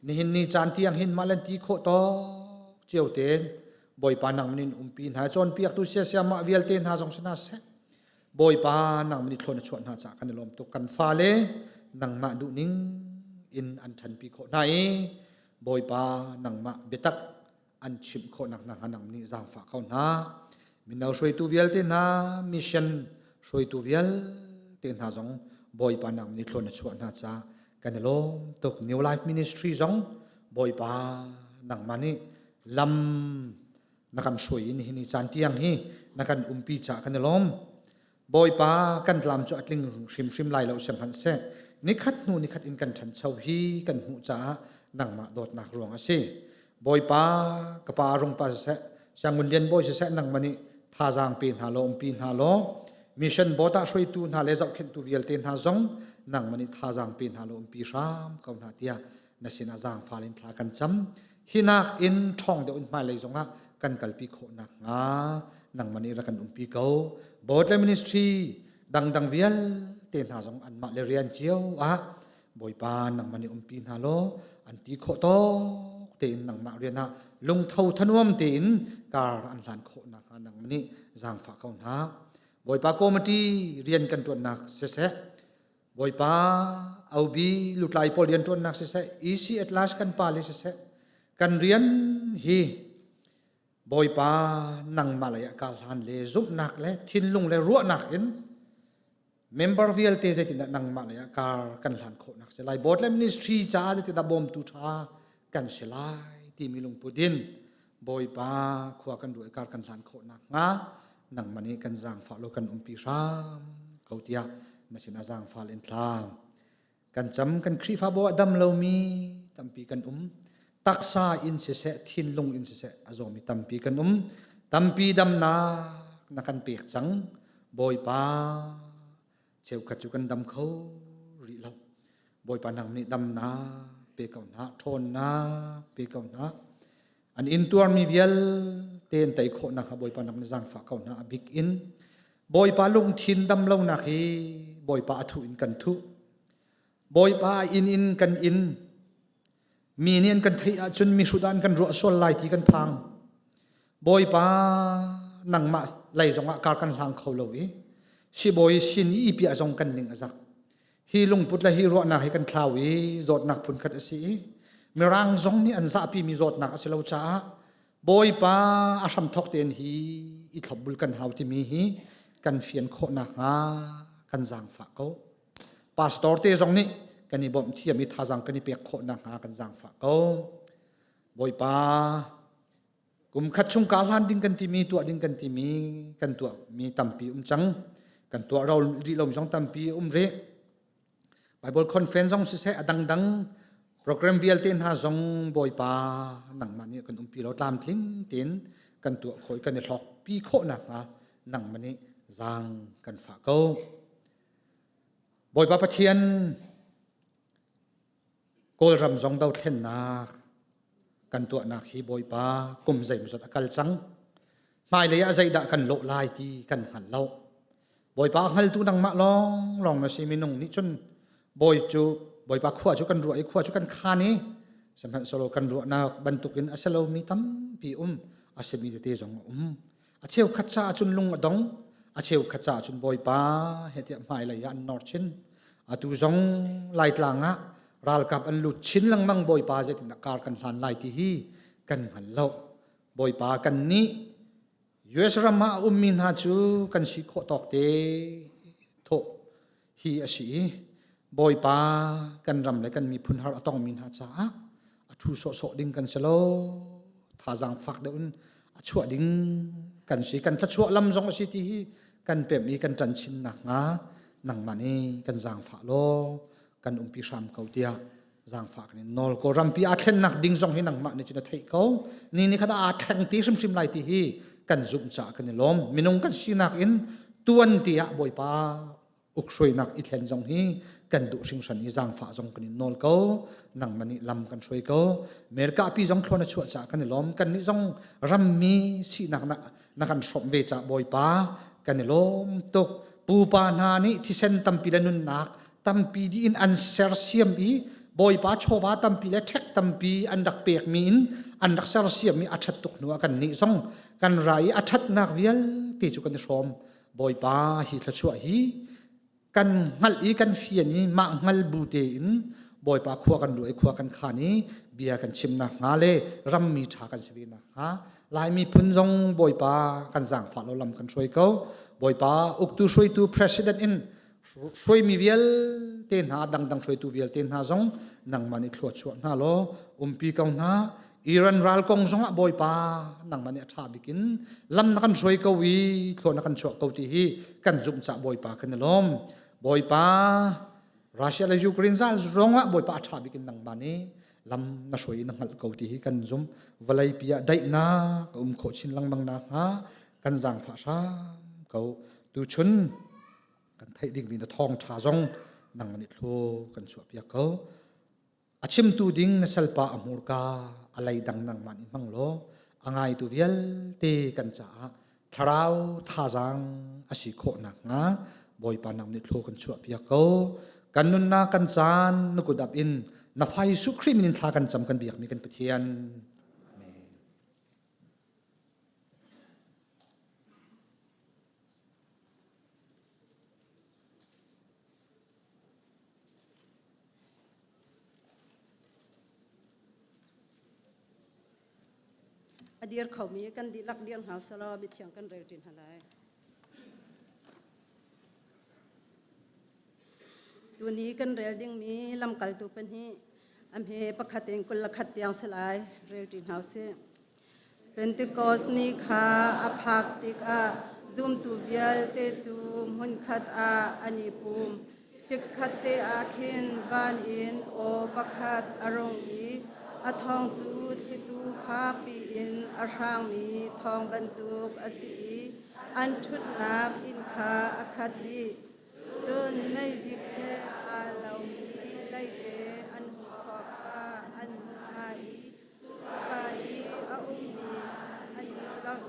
nihin ni caan tiang hin mah lan ti khawh tawk cio tein Bawipa nang min umpi hna cawnpiaktu sia sia mah vialte hna zong si hna seh Bawipa nang min thlua na chuah hna caah kan i lawm tuk kan fale nangmah duhning in an ṭhanpi khawh hna i Bawipa nangmah biatak an chimh khawh nak hna nang nih zaangfah ko hna mino hruaitu vialte hna mission hruaitu vialte hna zong Bawipa nang nih thlua na chuah hna ca kan i lawm tuk New Life Ministry zong Bawipa nangmah nih lam na kan hruai in hi ni caan tiang hi na kan umpi ca kan i lawm Bawipa kan tlam cu a tling hrimhrim lai lo sihmanhseh nikhat hnu nikhat in kan ṭhancho hi kan hmuh caah nangmah dawtnak ruang a si. Bawipa ka pa rung pa siseh siangun lian bawi siseh nangmah nih thazaang pe hna law umpi hna law mission board ah hruaitu hna le zohkhenhtu vialte hna zong nangmah nih thazaang pe hna law umpi hram ko hna tiah na sinah zaangfal in thla kan cam hinak in ṭhawng deuh in hmailei zongah kan kalpi khawh nakhnga nangmah nih rak kan umpi ko board le ministry dangdang vialte hna zong anmah le rian cio ah bawipa nangmah nih umpi hna law an ti khawh tawk tein nangmah rian ah lungtho thanuam tein kar an hlan khawh nakhnga nangmah nih zaangfah ko hna bawipa committee rian kan ṭuannak siseh Bawipa OB lutlai pawl rianṭuannak siseh, EC Atlas kan pa le siseh, kan rian hi Bawipa nangmah lei ah kar hlan le zumhnak le thinlung le ruahnak in member vialte zeitindah nangmah lei ah kar kan hlan khawhnak si lai board le ministry caah zeitindah bawmtu ṭha kan si lai timi lungput in Bawipa khua kan ruah i kar kan hlan khawh nakhnga nangmah nih kan zaangfah law kan umpi hram ko tiah na sinah zaangfal in thla kan cam. Kan Khrihfabu ah dam lomi tampi kan um, taksa in siseh thinlung in siseh a zawmi tampi kan um. Tampi damnak na kan pek cang Bawipa, cheukhat cu kan dam kho rih lo. Bawipa nang nih damnak pe ko hna, ṭhawnnak pe ko hna. An intuarmi vialte. tein tei khawh nakhnga Bawipa nak na zaangfah ko hna. A bik in Bawipa lungthin dam lonak hi Bawipa a thuh in kan thuh. Bawipa inn in kan inn. Mi nih an kan theih ahcun mi hrut ah an kan ruah sual lai ti kan phang. Bawipa nangmah lei zongah kar kan hlang kho lo i sibawi sin i piah zong kan ning a zak. Hi lungput le hi ruahnak hi kan thlau i zawtnak phunkhat a si i Mirang zong nih an zahpi mi zawtnak a si lo caah Bawipa a hramthawk tein hi i thlopbul kan hau timi hi kan fian khawh nakhnga kan zaangfah ko. Pastor te zong nih kan i bawmh thiam i thazaang kan i pek khawh nakhnga kan zaangfah ko. Bawipa kum khat chung ka hlan ding kan timi tuah ding kan timi kan tuah mi tampi um cang kan tuah ro rih lo zong tampi um rih Bible conference zong siseh a dangdang program vialte hna zong Bawipa nangmah nih kan umpi lo tlamtling tein kan tuah khawh i kan i hlawkpi khawh nakhnga nangmah nih zaang kan fah ko. Bawipa Pathian Kawlram zong dothlennak kan tuahnak hi Bawipa kum zeimawzat a kal cang. Hmailei ah zeidah kan lawh lai ti kan hngal lo. Bawipa a hngaltu nangmah lawnglawng na si minung nih cun Bawi cu Bawipa khua cu kan ruah i khua cu kan khan i sihmanhsehlaw kan ruahnak bantukin a si lomi tampi um a simi tete zong a um. A cheukhat caah cun lung a dong, a cheukhat caah cun Bawipa he tiah hmailei ah an nor chin. Atu zong Laitlang ah ralkap an lut chin lengmang Bawipa zeitindah kar kan hlan lai ti hi kan hngal lo. Bawipa kan nih US ram ah a ummi hna cu kan si khawh tawk te thawh hi a si i Bawipa kan ram le kan miphun har a tongmi hna caah a thu sawhsawh ding kan si lo thazaang fak deuh in a chuah ding kan si kan thluachuah lam zong a si ti hi kan pemh i kan ṭan chin nakhnga nangmah nih kan zaangfah law kan umpi hram ko tiah zaangfah kan in nawl ko rampi aa thlennak ding zong hi nangmah nih cun a theih ko ni ni khat aa thleng ti hrimhrim lai ti hi kan zumh caah kan i lawm minung kan sinak in tuan tiah Bawipa ukhruainak i thlen zong hi kan duh hringhran i zaangfah zong kan in nawl ko nangmah nih lam kan hruai ko America pi zong thluan a chuah caah kan i lawm kan nih zong rammi sinak na, na kan hrawmh ve caah Bawipa kan i lawm tuk pupa hna nih thisen tampi le nunnak tampi dih in an sersiam i Bawipa chawva tampi le ṭhek tampi an rak pekmi in an rak sersiam i a ṭhat tuk hnu ah kan nih zong kan ra i a ṭhatnak vialte cu kan i hrawm Bawipa hi thluachuah hi kan hngalh i kan fian i mah hngal bu tein Bawipa khua kan ruah i khua kan khan i bia kan chim nakhnga le rammi ṭha kan si ve nakhnga Laimi phun zong Bawipa kan zaangfah lo lam kan hruai ko Bawipa uktu hruaitu president in hruaimi vialte hna dangdang hruaitu vialte hna zong nangmah nih thlua chuah hna law umpi ko hna Iran ral kong zongah Bawipa nangmah nih a ṭha bik in lam na kan hruai ko i thlua na kan chuah ko ti hi kan zumh cah Bawipa kan i lawm Bawipa Russia le Ukraine zal zongah Bawipa a ṭha bik in nangmah nih lam na hruai na hngalh ko ti hi kan zum vawlei pi ah daihnak a um khawh chin lengmang nakhnga kan zaangfah hram ko tuchun kan theih dingmi na thawngṭha zong nang nih thlu kan chuahpiak ko a chimtu ding na salpa a hmurka a lei dang nangmah nih hmang law a ngaitu vialte kan caah thlarau thazaang a si khawh nakhnga Bawipa nang nih thlu kan chuahpiak ko kan nunnak kan caan na kut ap in na fa Jesuh Khrih min in thla kan cam kan biakmi kan Pathian Amen. A dir khomi kan dihlak dir hna selaw mithiang kan rel ṭi hna lai. Tuni kan rel dingmi lamkaltu pahnih a hme pakhat in 21 tiang si lai rel ṭi hna usih. Pentecost ni kha a phak tikah zumtu vialte cu hmunkhat ah an i pum. Chikkhatte ah khin van in aw pakhat a rung i a thawng cu thlitu fakpi in a hrangmi thawng bantuk a si i an ṭhutnak inn kha a khat dih. Cun meizik he aa lomi leiṭe an hung chuak kha an hmuh hna i Cuka i a ummi an dihlak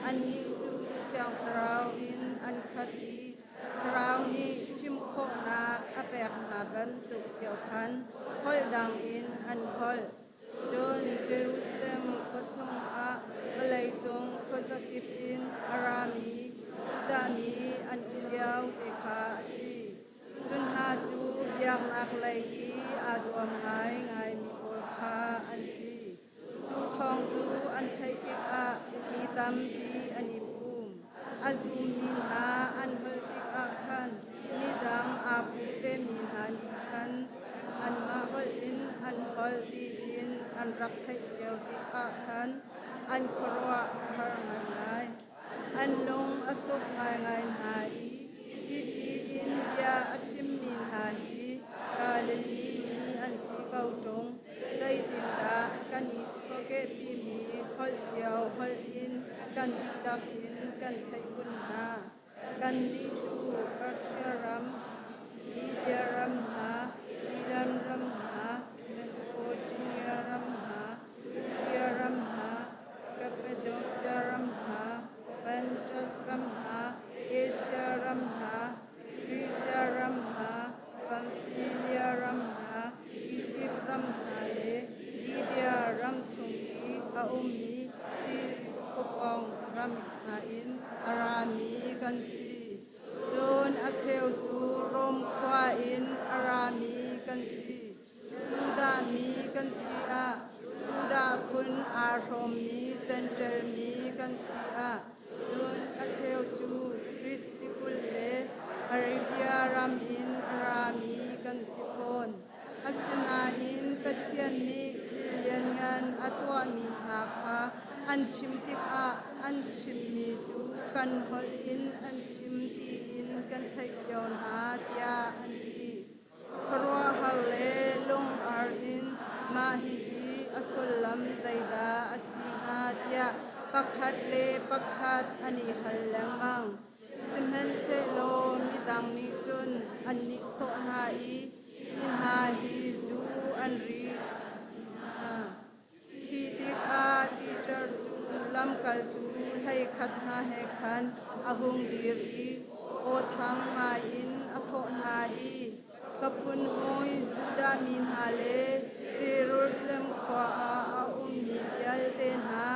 Annih cu Thiang Thlarau in an khat i Thlarau nih chim khawhnak a pek hna bantuk cio khan holh dang in an holh. Cun Jerusalem khua chungah vawleicung khuazakip in a rami Judah mi an um lio te kha a si. Cu hna cu biaknak lei i aa zuam ngaingaimi pawl kha an si. Cu thawng cu an theih tikah mi tampi an i pum. A zummi hna an holh tikah khan midang aa pum vemi hna nih khan anmah holh in an holh tiin an rak theih cio tikah khan an khuaruah a har ngaingai. An lung a suk ngaingai hna i hiti in bia a chimmi hna hi Galilee mi an si ko ṭung. Zeitindah kan i chuahkehpimi holh cio holh in kan dihlak in kan theih kun hna? Kannih cu Persia ram, Media ram hna, Elam ram hna, Mesopotamia ram hna, Judea ram hna, Cappadocia ram hna, Pontus ram hna, Asia ram hna, Phrygia ram hna, Pamphylia ram hna, Izipt ram hna le Libya ram chung i a ummi Sikupawng ram hna in a rami kan si. Cun a cheu cu Rom khua in a rami kan si. Judah mi kan si ah, Judah phun aa hrawmmi Jentail mi kan si ah, cun a cheu cu Krit tikulh le Arabia ram in a rami kan si fawn. Asinain Pathian nih thil lianngan a tuahmi hna kha an chim tikah an chimmi cu kan holh in an chim tiin kan theih cio hna tiah an ti. Khuaruahhar le lung-ar in mah hihi a sullam zeidah a si hnga tiah pakhat le pakhat an i hal lengmang. Sihmanhsehlaw midang nih cun an nihsawh hna i hi hna hi zu an ri tiah an ti hna. Khi tikah Peter cu lamkaltu 11 hna he khan a hung dir i aw thang ngaiin a thawh hna i, Ka phun hawi Judah mi hna le Jerusalem khua ah a ummi vialte hna,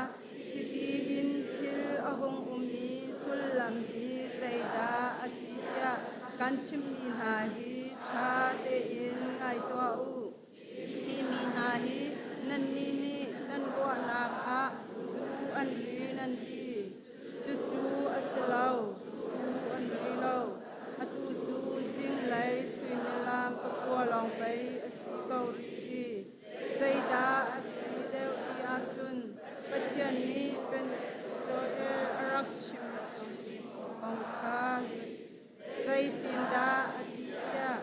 hiti hin thil a hung ummi sullam hi zeidah a si tiah kan chimhmi hna hi ṭha tein ngai tuah u. Hi mi hna hi nannih nih nan ruahnak ah zu an ri nan ti. Cucu a si lo, zu an ri lo. Atu cu zinglei suimilam 9 lawng pei a si ko rih hi. Zeidah a si deuh ti ahcun Pathian nih Joel a rak chim kong kha Zeitindah a ti tiah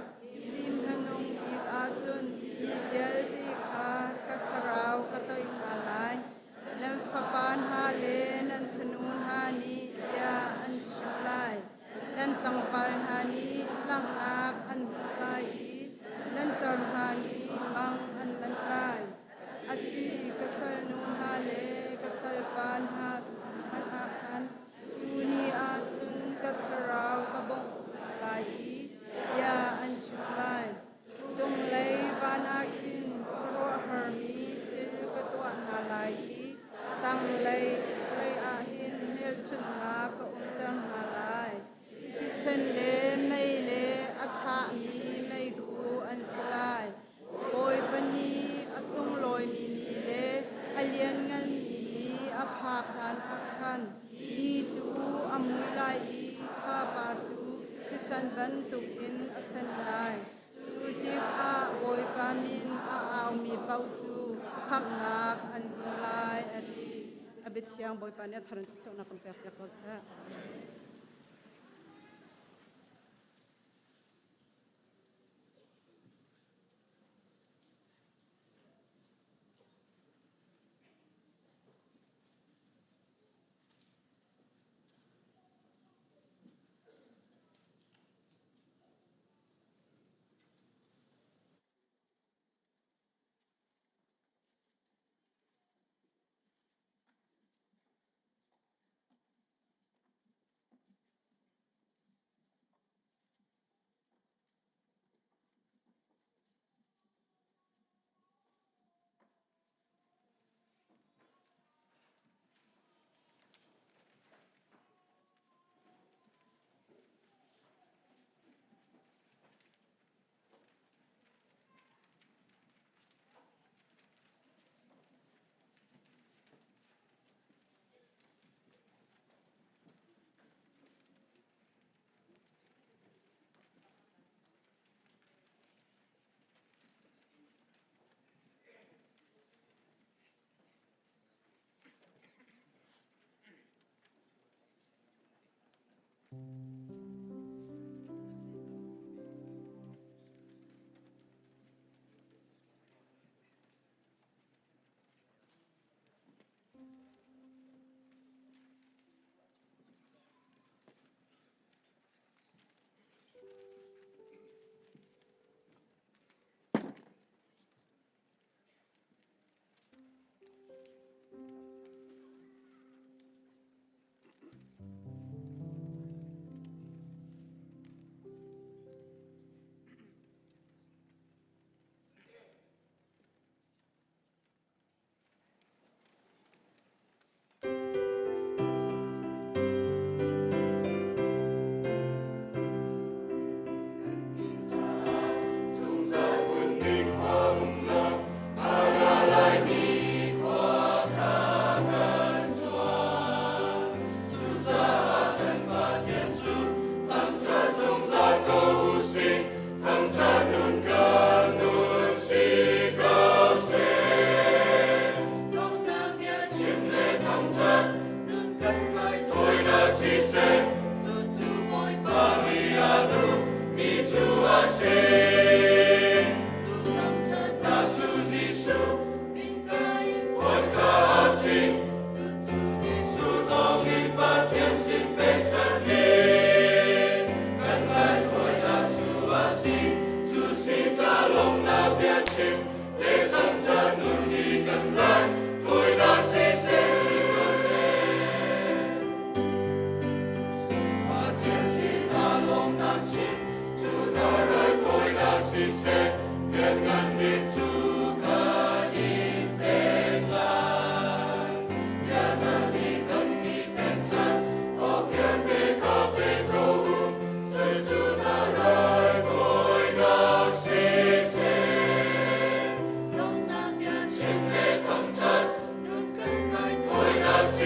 ni hmanung bik ahcun mi vialte kha ka thlarau ka toih hna lai. Nan fapa hna le nan fanu hna nih bia an chim lai. Nan tlangval hna nih langhnak an hmuh lai i nan tar hna nih mang an manh lai. Asi, ka salnu hna le ka salpa hna hmanh ah khan Cu ni ah cun ka thlarau ka bawmh lai i bia an chim lai. Cunglei van ah khin khuaruahharmi thil ka tuah hna lai i tanglei vawlei ah hin hmelchunhnak ka umter hna lai. Thisen le mei le a chahmi meikhu an si lai. Bawipa ni a sunglawimi ni le a liannganmi ni a phak hlanah khan ni cu a mui lai i thlapa cu thisen bantukin a sen lai. Cu tikah Bawipa min a aumi paoh cu khamhnak an hmu lai, a ti. A biathiang Bawipa nih a thar in thluachuahnak kan pekpiak ko seh.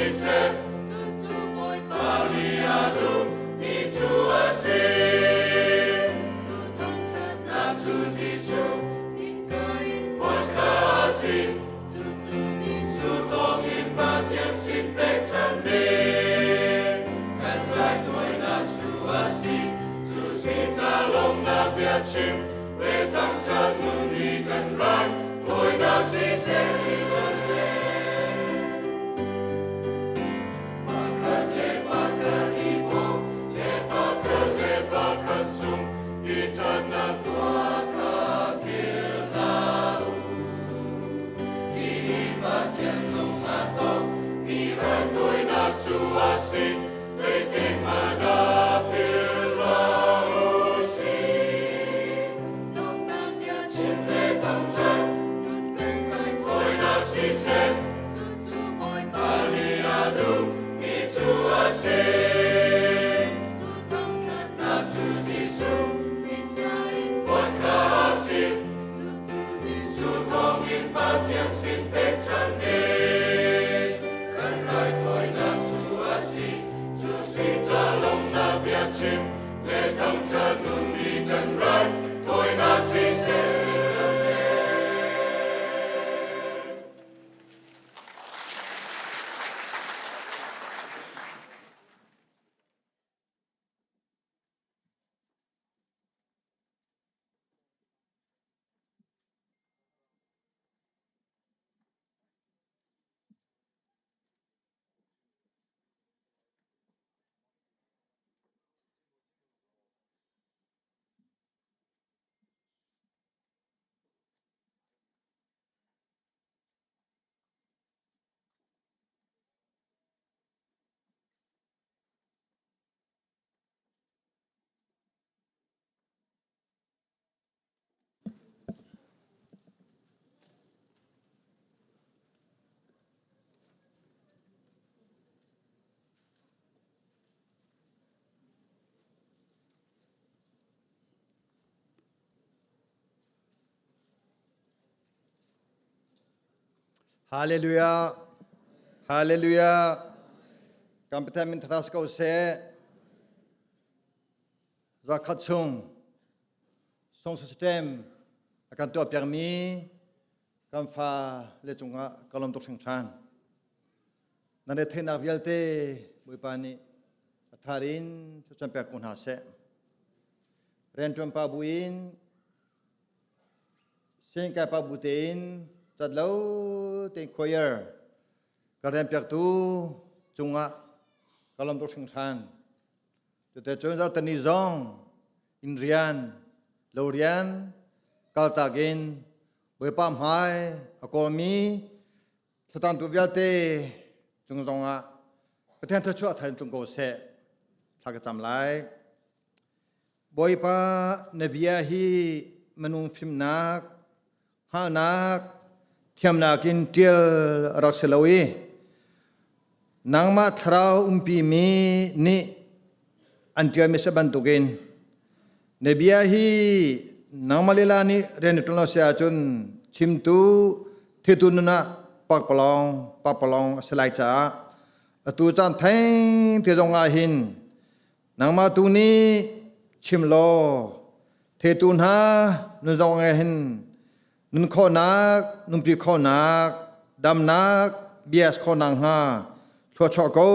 siseh, cucu Bawipa nih a duh mi cu a si. Cu thangṭhatnak cu Jesuh min ka in phuan kha a si. Cucu Jesuh thawngin Pathian sin pekchanhmi kan raithawinak cu a si. Cu si ca lawmhnak biachim le thangṭhat nun hi kan raithawinak siseh si ko seh. Pakhat le pakhat i bawm le pakhat le pakhat cung i ṭhatnak tuah kha philh hlah u. Hihi Pathian lung a tong mi raithawinak cu a si, zeitik hmanh ah philh hlah u sih. Lawmhnak bia chim le thangṭhat nun kan raithawinak siseh, cucu Bawipa nih a duh mi cu a si. Cu thangṭhatnak cu Jesuh min hna in phuan kha a si. Cucu Jesuh thawngin Pathian sin pekchanhmi kan raithawinak cu a si. Cu si ca lawmhnak biachim le thangṭhat nun hi kan raithawinak siseh si ko seh. Hallelujah. Hallelujah. Kan Pathian min thras ko seh. Zakhat chung song system a kan tuah piakmi kan fa le cungah ka lawm tuk hringhran. Nan re theihnak vialte Bawipa nih a thar in thuchan pek ko hna seh. Rianṭuan pa buin Singkai pa bu tein cat lo tein choir ka rian piaktu cungah ka lawm tuk hringhran. Tute cun zartani zong in rian lo rian kaltak in Bawipa hmai a kawlmi thlatan tu vialte cung zongah Pathian thluachuah thar in tlung ko seh. Thla ka cam lai. Bawipa na bia hi minung fimnak, hngalhnak, thiamnak in ṭial a rak si lo i nangmah thlarau umpimi nih an ṭialmi si bantukin na bia hi nangmah lila nih rian na ṭuan lo si ahcun chimtu thitu nun ah pakpalawng pakpalawng a si lai caah atu caan theng te zong ah hin Nangmah tu nih chim law thetu hna nun zong hin nun khawhnak nunpi khawhnak damnak bias khawhnak hnga thluachuah ko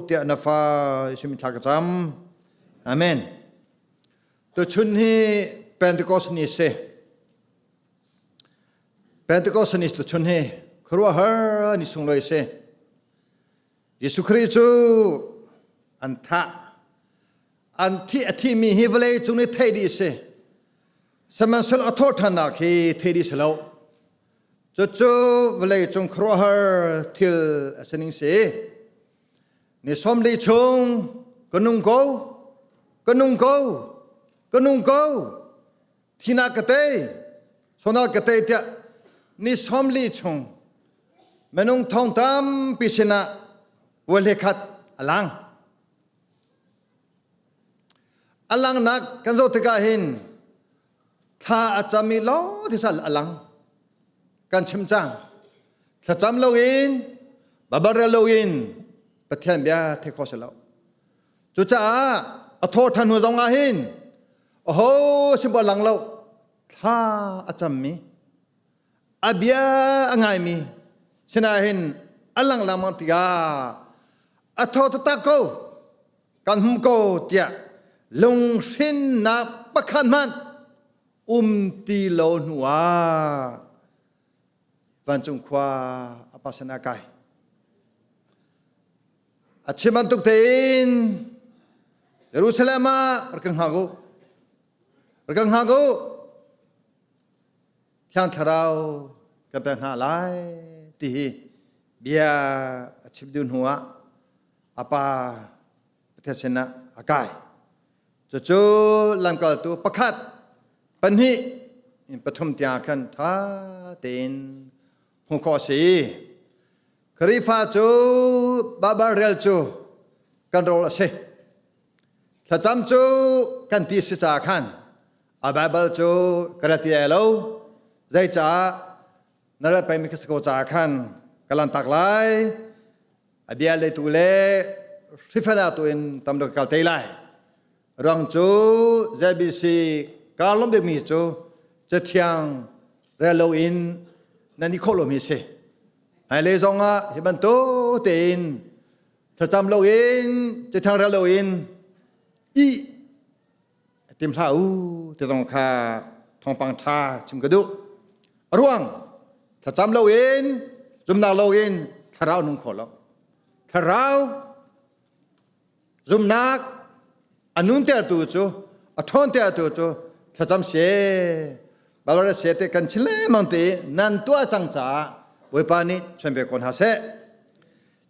tiah na fa sim thla ka cam. Amen. Tuchun hi Pentecost ni si. Pentecost ni tuchun hi khuaruahhar ni sunglawi si. Jesuh Khrih cu an thah. An thi a thimi hi vawlei cung nih theih dih si. Sihmanhsehlaw a thawhṭhannak hi theih dih si lo. Cucu vawlei cung khuaruahhar thil a si ning si. Ni 40 chung ka nung ko, ka nung ko, ka nung ko, thinak ka tei, sonal ka tei tiah ni 40 chung Minung thong tampi sinah puahle khat a lang. A langnak kan zoh tikah hin thla a cam i lo tisal a lang. Kan chim cang. Thlacam loin, babarel loin. Pathian bia thei kho si lo. Cucaah a thawh ṭhan hnu zong ah hin aho sin lang lo thla a cammi a bia a ngaimi sinah hin a lang lengmang tikah a tho taktak ko kan hum ko tiah lunghrinnak pakhat hmanh um ti lo hnu ah vancung khua a pa sinah kai. A chim bantuk tein Jerusalem ah rak kan hngak u. Rak kan hngak u. Thiang Thlarau kan pek hna lai ti hi bia a chim dih hnu ah a pa Pathian sinah a kai. Cucu lamkaltu pakhat, pahnih in pathum tiang khan ṭha tein hmuh khawh a si. Khrihfa cu Baibal rel cu kan rawl a si. Thlacam cu kan ti si caah khan a Baibal cu ka ra ti ai lo. Zeicah na rat pengmi ka si ko caah khan ka lantak lai. A bia leitu le hrifana tu in tam deuh ka kal te lai. Ruang cu ZBC kaa lawm bikmi cu Cathiang rel loin nan i khawh lomi si. Hmailei zong ah hi bantuk tein thlacam loin cathiang rel loin ih tim hlah u ti zong kha thawngpang ṭha chim ka duh. A ruang thlacam loin zumnak loin thlarau nung kho lo. Thlarau Zumnak a nuntertu cu a ṭhawntertu cu thlacam se balore se te kan chim lengmang te nan tuah cang caah Bawipa nih chuan ve ko hna seh.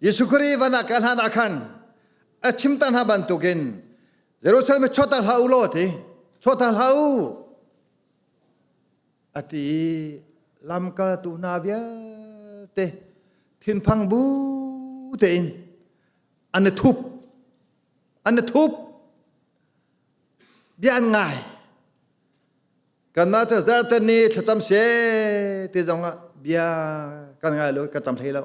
Jesuh Khrih van ah kal hlan ah khan a chim ta hna bantukin Jerusalem chuahtak hlah u law ti chuahtak hlah u a ti i lamkaltu hna vialte thinphang bu tein an i thup an i thup bia an ngai kanmah cu zarhte ni thlacam se ti zong ah bia kan ngai lo kan cam hlei lo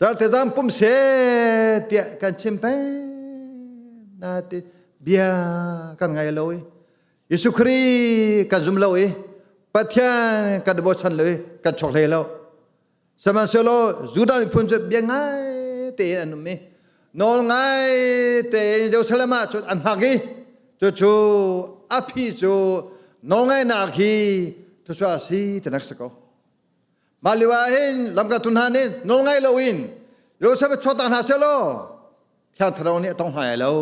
zarhte zan pum se tiah kan chim peng na ti bia kan ngai lo i Jesuh Khrih kan zum lo i Pathian kan bochan lo i kan chok hlei lo Sihmanhsehlaw Judah miphun cu bia ngai tein an um i nawl ngai tein Jerusalem ah cun an hngak i cucu a phi cu nawlngaihnak hi thuchuah a si tinak si ko. Mah lio ah hin lamkaltu hna nih nawlngai loin Jerusalem chuahtak hna sehlaw Thiang Thlarau nih a tong hna lai lo.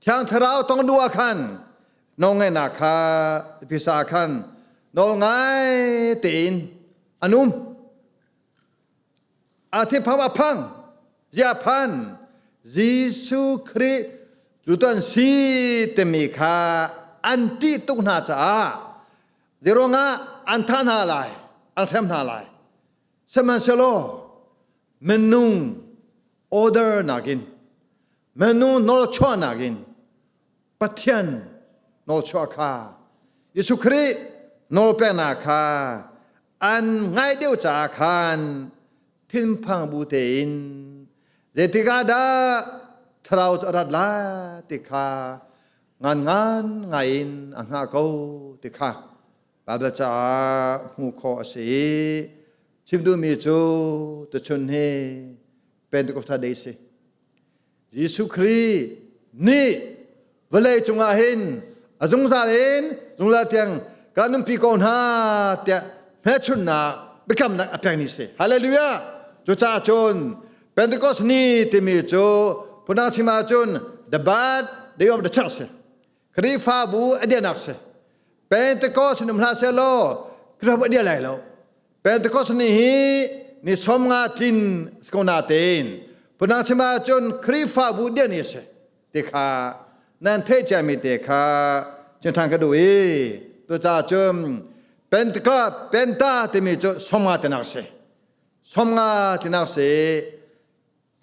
Thiang Thlarau tong duh ah khan nawlngaihnak kha pisa khan nawlngai tein an um a thiphang a phang zia phan Jesuh Khrih cu tuan si timi kha an ṭih tuk hna caah zeiruangah an thah hna lai an hrem hna lai sihmanhsehlaw minung order nakin minung nawlchuah nakin Pathian nawlchuah kha Jesuh Khrih nawlpeknak kha an ngaih deuh caah khan thinphang bu tein zeitik ah dah thlarau cu a rat lai ti kha ngan ngan ngai in a hngah ko ti kha Baibal caah hmuh khawh a si i chim duhmi cu tuchun hi Pentecostal Day si. Jesuh Khrih nih vawlei cungah hin a zungzal in zungzal tiang kan nunpi ko hna tiah hmelchunhnak biakamnak a pekmi si. Hallelujah! Cucaah cun Pentecost ni timi cu phundang chim ahcun the birth day of the church si. Khrihfabu a dianak si. Pentecost in um hlah sehlaw Khrihfabu a dia lai lo. Pentecost ni hi ni 50 tlin ko na tein phundang chim ahcun Khrihfabu dia ni a si ti kha nan theih ciami te kha cun ka duh i tucaah cun Pentecost Penta timi cu 50 tinak si 50 tinak si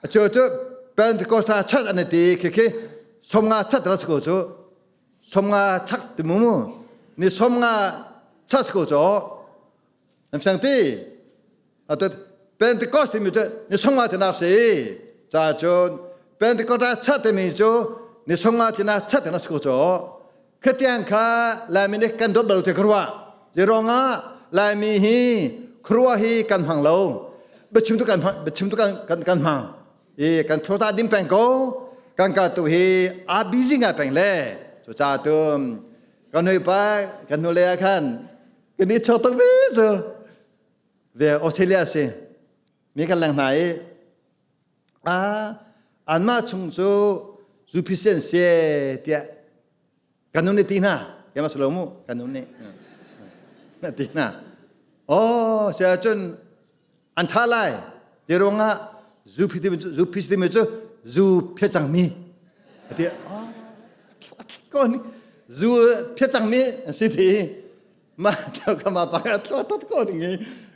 a cu cu Pentecost chat an ti khi khi 50 chat ra ko cu 50 chak ti mu mu ni 50 chat ko cu Nam siang ti. Atu. Pentecost timi cu ni sawmnga tinak si. Ca cun Pentecost ah chat timi cu ni sawmnga tinak chat tinak si ko cu. Khatiang kha Laimi nih kan dawt bal ti ka ruah. Zeiruangah Laimi hi khuaruah hi kan hmang lo. Biachim tu kan biachim tu kan kan kan hmang. I kan thlota dim peng ko. Kan ka tu hi a busy ngai peng le. Cucaah tu kan hui pa kan nu le ah khan kan i chok tak ve cu. Ve Australia si. Mi kan leng hna i a anmah chung cu zuphi an si tiah kan nun nih ti hna keimah si lo mu kan nun nih ti hna oh si ahcun an ṭha lai ti ruangah zuphi timi cu zuphi timi cu zu phiat cangmi ati oh ko ni zu phiat cangmi an si ti ma ka ma pa ka tlo tot ko ding i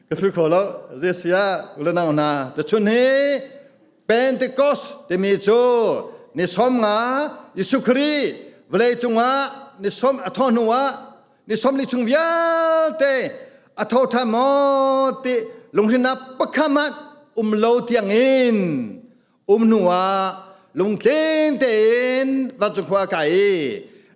ka phu kho lo zesia ulanang na ta chun hi Pentecost timi cu ni som nga Jesuh Khrih vawlei cungah ni som a thawh hnu ah ni som li chung vialte a tho ṭhan maw ti lunghrinnak pakhat hmanh um lo tiangin um hnu ah lungtling tein vancung khua kai i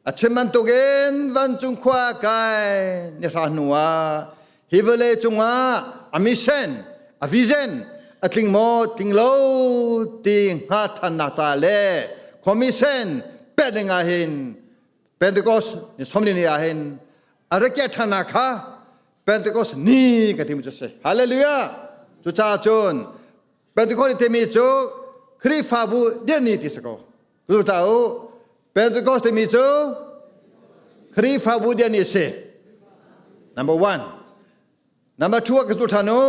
a chim bantukin vancung khua kai ni hra hnu ah hi vawlei cungah a mission a vision a tling maw tling lo ti hnga ṭhannak ca le commission pek ding ah hin Pentecost ni somli ni ah hin a rakia ṭhannak kha Pentecost ni ka ti mu cu si hallelujah cucaah cun Pentecost timi cu Khrihfabu dirhni ti si ko. Ku ta u. Pentecost timi cu Khrihfabu dirhni si. Number one. Number two ka tu ṭhan u.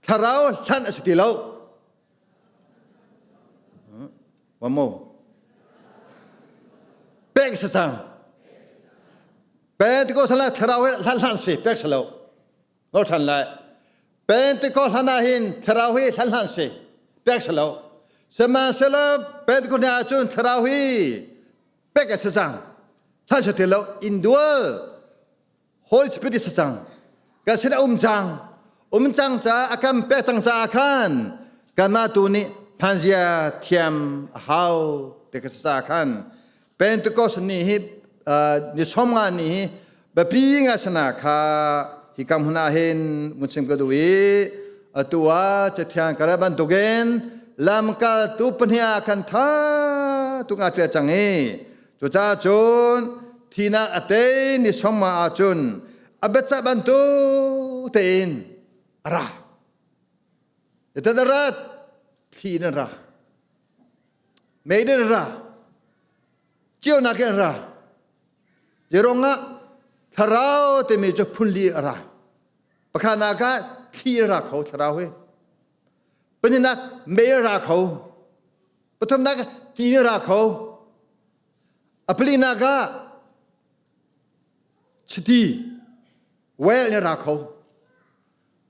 Thlarau hlan a si ti lo. One more. Pek sa cang. Pentecost hlan thlarau hlan hlan si pek sa lo. Ngol ṭhan lai. Pentecost hlan ah hin thlarau hi hlan hlan si. Pek si lo. Sihmanhsehlaw Pentecost ni ahcun thlarau hi pek a si cang. Hlan si ti lo. Indual Holy Spirit si cang. Kan sin a um cang. Um cang ca a kan pek cang caah khan kanmah tu nih hmanzia thiam a hau ti ka si caah khan Pentecost ni hi ni 50 ni hi biapi ngai sana kha hi kam hmun ah hin mun chim ka duh i atu ah cathiang ka rel bantukin lamkaltu pahnih ah khan ṭha tuk aa ṭial cang i cucaah cun thinak a tei ni 50 ahcun a biacah bantuk tein a ra. Tat a rat thli in a ra. Mei in a ra. Ceunak in a ra. Zeirong ah thlarau timi cu phunli a ra. Pakhatnak ah thli a ra kho thlarau hi. Pahnihnak mei a ra kho. Pathumnak ti a ra kho. A palinak ah chiti well in a ra kho.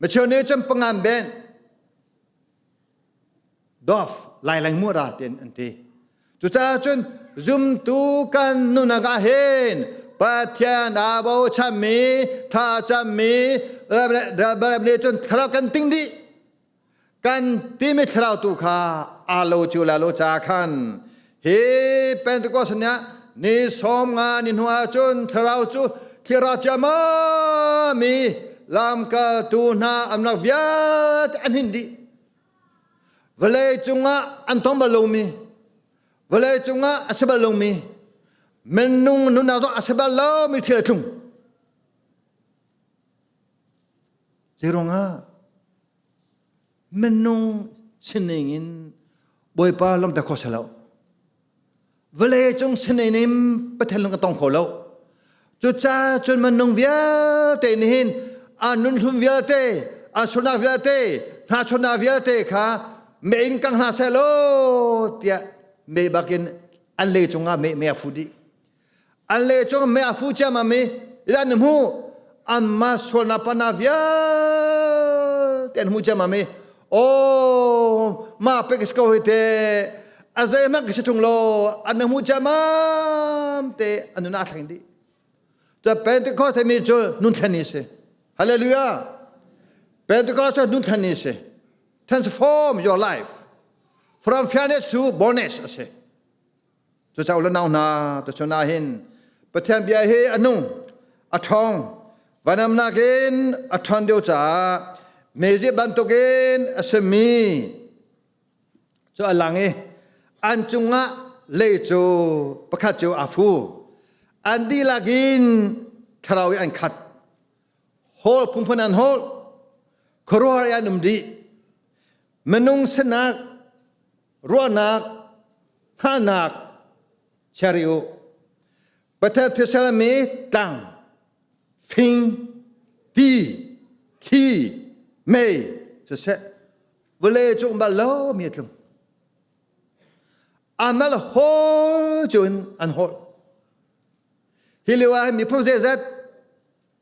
Macheu nih cun pangan ben Dove laileng mu ra tin an ti. Cucaah cun zumtu kan nunak ah hin Pathian aa bochanmi, tha cammi, nih cun thlarau kan ting dih. Kan timi thlarau tu kha aa lo cu la lo ca khan hi Pentecost ni ah ni 50 ni hnu ah cun thlarau cu thira ciammam i lamkaltu hna amnak vialte an hin dih. Vawlei cungah an tong bal lomi, vawlei cungah a si bal lomi, minung nunnak zong a si bal lomi thil a tlung. Zeiruangah minung sining in Bawipa lamter kho si lo. Vawlei cung sining in Pathian lung ka tong kho lo. Cucaah cun minung vialte nih hin an nunhlum vialte, an sualnak vialte, hnachuannak vialte kha mei in kang hna seh law tiah mei bakin an lei cungah mei mei a fu dih. An lei cungah mei a fu ciammam i an hmu anmah sualnak pana vialte an hmu ciammam i aw ma pe ka si ko hi te a zeihmanh ka si ṭung lo an hmu ciammam te an nun aa thleng dih. Cu Pentecost timi cu nun thlen ni si. Hallelujah. Pentecost cu nun thlen ni a si. Transform your life from fairness to boldness a si. Cucaah u le nau hna, tuchun ah hin Pathian bia hi a nung, a ṭhawng, vanamnak in a ṭhawn deuh caah mezi bantukin a simi cu a lang i an cungah lei cu pakhat cu aa fu. An dihlak in thlarau in an khat. Hawl phunphun an hawl, khuaruahhar i an um dih. Minung sinak ruahnak hngalhnak chia u. Pathian thisalmi tlang, fing, ti, thli, mei siseh vawlei cung bal lo mi a tlung. Amal hawl cu in an hawl. Hi lio ah miphun zeizat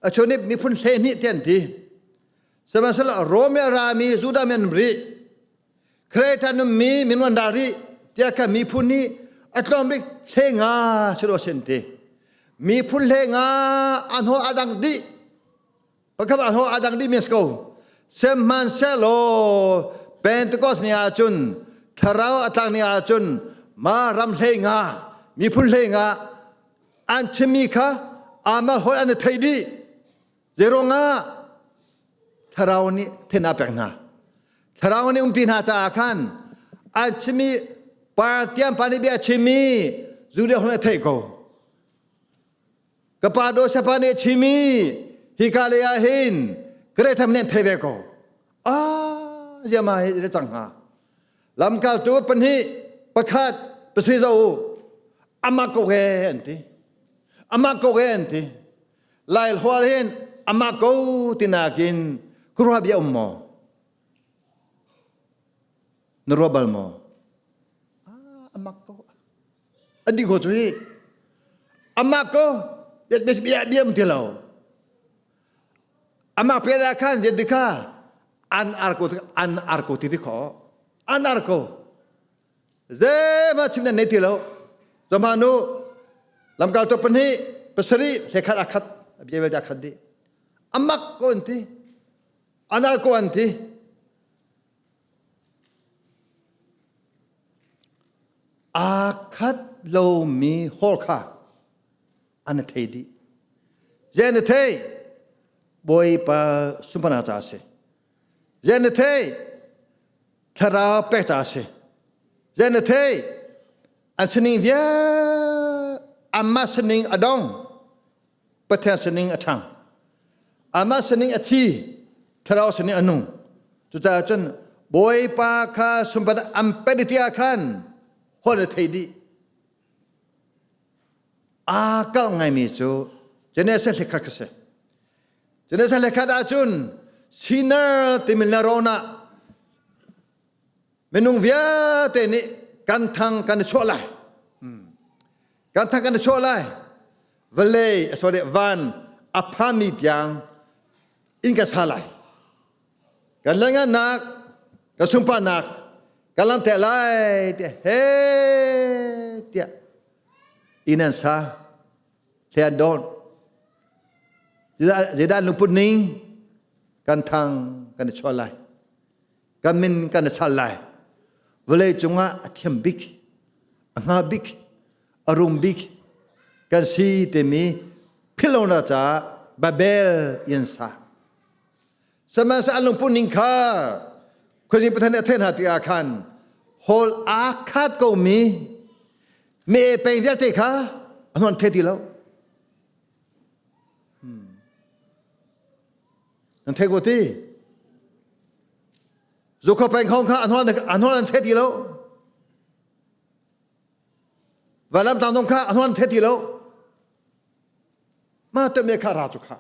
a chunip miphun 12 ti an ti. Sihmanhsehlaw Rom le rami Judah mi an um rih. Kreta nummi minung an ra rih tiah kan miphun nih a tlawm bik 15 si lo sin ti. Miphun 15 an haw a dang dih. Pakhat an haw a dang dih mi ko. Sihmanhsehlaw Pentecost ni ahcun thlarau a tlak ni ahcun ma ram 15 miphun 15 an chimmi kha amal holh an i thei dih. Zeiruangah thlarau nih then a pek hna. Thlarau nih umpi hna caah khan an chimmi Partian pa nih bia a chimmi Judah hun a theih ko. Ka pa do sapa nih a chimmi hika lei ah hin Gretham nih an thei ve ko. Ah, ziama hi le cang hnga. Lamkaltu pahnih pakhat pasui zo u amah ko he an ti. Amah ko he an ti. Lai hlual hin amah ko tinakin khuaruah bia um maw? Na ruah bal maw? Ah, amah ko. Adi ko cu hi. Amah ko bia bia um ti lo. Amah pe da khan zet dikha an ar ko an ar ko ti ti kho. An ar ko. Zeihmanh chim nan nei ti lo. Zamah nu lamkaltu pahnih pasarih hlekhat a khat a bia vialte a khat dih. Amak ko an ti. Anal ko an ti. Aa khat lomi hawl kha an i thei dih. Zei an i thei? Bawipa sunparnak ca a si. Zei an i thei? Thlarau pek ca a si. Zei na thei? An sining vial amah sining a dong, Pathian sining a ṭhang. Amah sining a thi, thlarau sining a nung. Cucaah cun Bawipa kha sunparnak an pek ti ah khan holh na thei dih. Aa kalh ngaimi cu Genesis hlekhat kha si. Genesis hlekhat ahcun sinner timi le rawn ah minung vialte nih kan thang kan i chuah lai. Kan thang kan i chuah lai. Vawlei, sorry, van a phami tiang in ka sa lai. Kan lengannak, ka sunparnak, ka langhter lai tiah he tiah inn an sa. Hle an dawn. Zeidah an lungput ning? Kan thang kan i chuah lai. Kan min kan i chal lai. Vawlei cungah a thiam bik, a hnga bik, a rum bik kan si timi philhlonak caah Babel in sa. Sihmanhsehlaw an lungput ning kha Khuazing Pathian nih a theih hna tikah khan hawl aa khat komi me peng vialte kha a hnuan thei ti lo. Nan thei ko ti? Zukho peng khong kha a hnuan an thei ti lo. Valam tang dong kha a hnuan thei ti lo. Ma te me kha ra chu kha.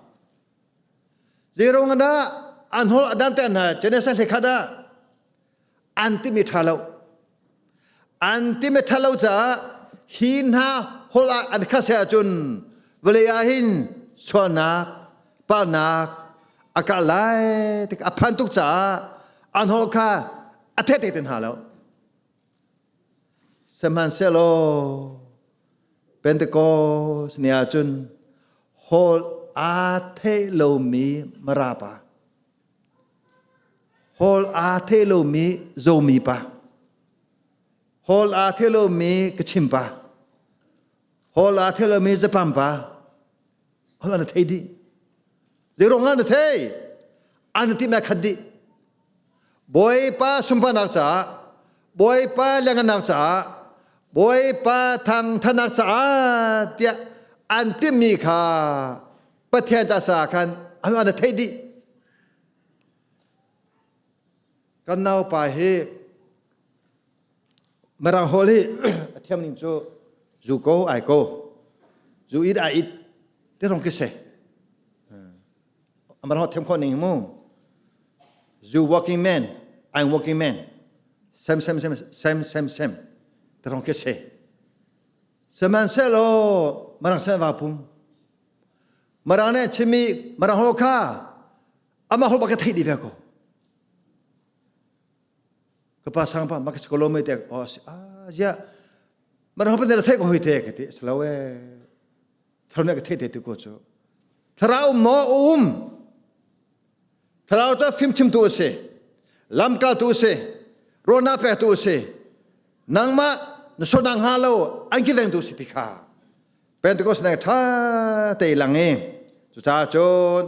Zeirong dah an hol adan te na Genesis hle kha da an ti mi tha lo. An ti mi tha lo caah hi hna hol ah an kha se ahcun vawlei ah hin sualnak palnak a kal lai tik a phan tuk caah an hol kha a the te te hna lo. Sihmanhsehlaw Pentecost ni ahcun hawl aa theih lomi Mara pa. Hall aa the lomi Zomi pa. Hall aa the lomi Kachin pa. Hall aa the lomi Japan pa. Hall an thei dih. Zeirong an thei? An ti me khat dih. Bawipa sunparnak caah, Bawipa lenganak caah, Bawipa thangthanak caah tiah an timmi kha Pathian ca sa khan an an theih dih. Kan naupa hi Mirang hall hi a thiam ning cu zu ko ai ko zu it ai it te rong ki se. Amar thiam kho ning mu. You working man, I'm working man. Same, same, same, same, same, same. Te rong ke se. Sihmanhsehlaw marang sen va pum. Marang ne chimi marang ho kha ama ho ba ka thei di ve ko. Ka pa sang pa ma ka skolo me te o ah ya marang ho pa ne thei ko hoi te ka ti slow e. Thlarau nih a ka theih te tu ko cu. Thlarau maw a um? Thlarau cu fimchimtu a si. Lamkaltu a si. Rawlnak pektu a si. Nangmah na sualnak hnga lo an kilvengtu si ti kha. Pentecost na ṭha te lang i cucaah cun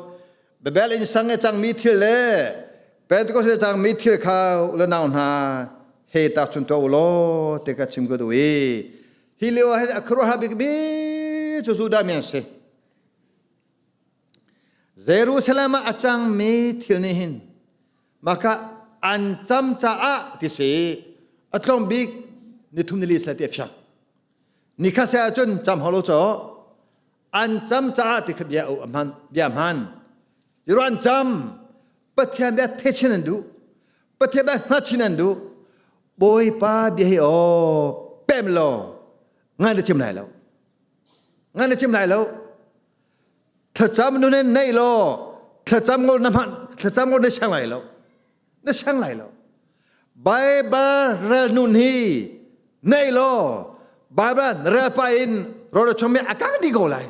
Babel inn sang i cangmi thil le Pentecost i cangmi thil kha u le nau hna he tak chun tuah u law ti ka chim ka duh i Hi lio ah hin a khuaruahhar bikmi cu Judah mi an si. Jerusalem ah a cangmi thil nih hin maka an cam caah ti si a tlawm bik nithum nili sila ti a fiang. Nikhat se ahcun cam hau lo caw an cam caah ti kha bia hman bia hman. Zero an cam Pathian bia thechin an duh. Pathian bia hnachin an duh. Bawipa bia hi aw pem law ngai na chim lai lo. Ngai na chim lai lo. Thlacam nun in nei law thlacam ngol na hman thlacam ngol na siang lai lo. Na siang lai lo. Bible rel nun hi nei law Bible rel pa in ro chung mi akang di ko lai.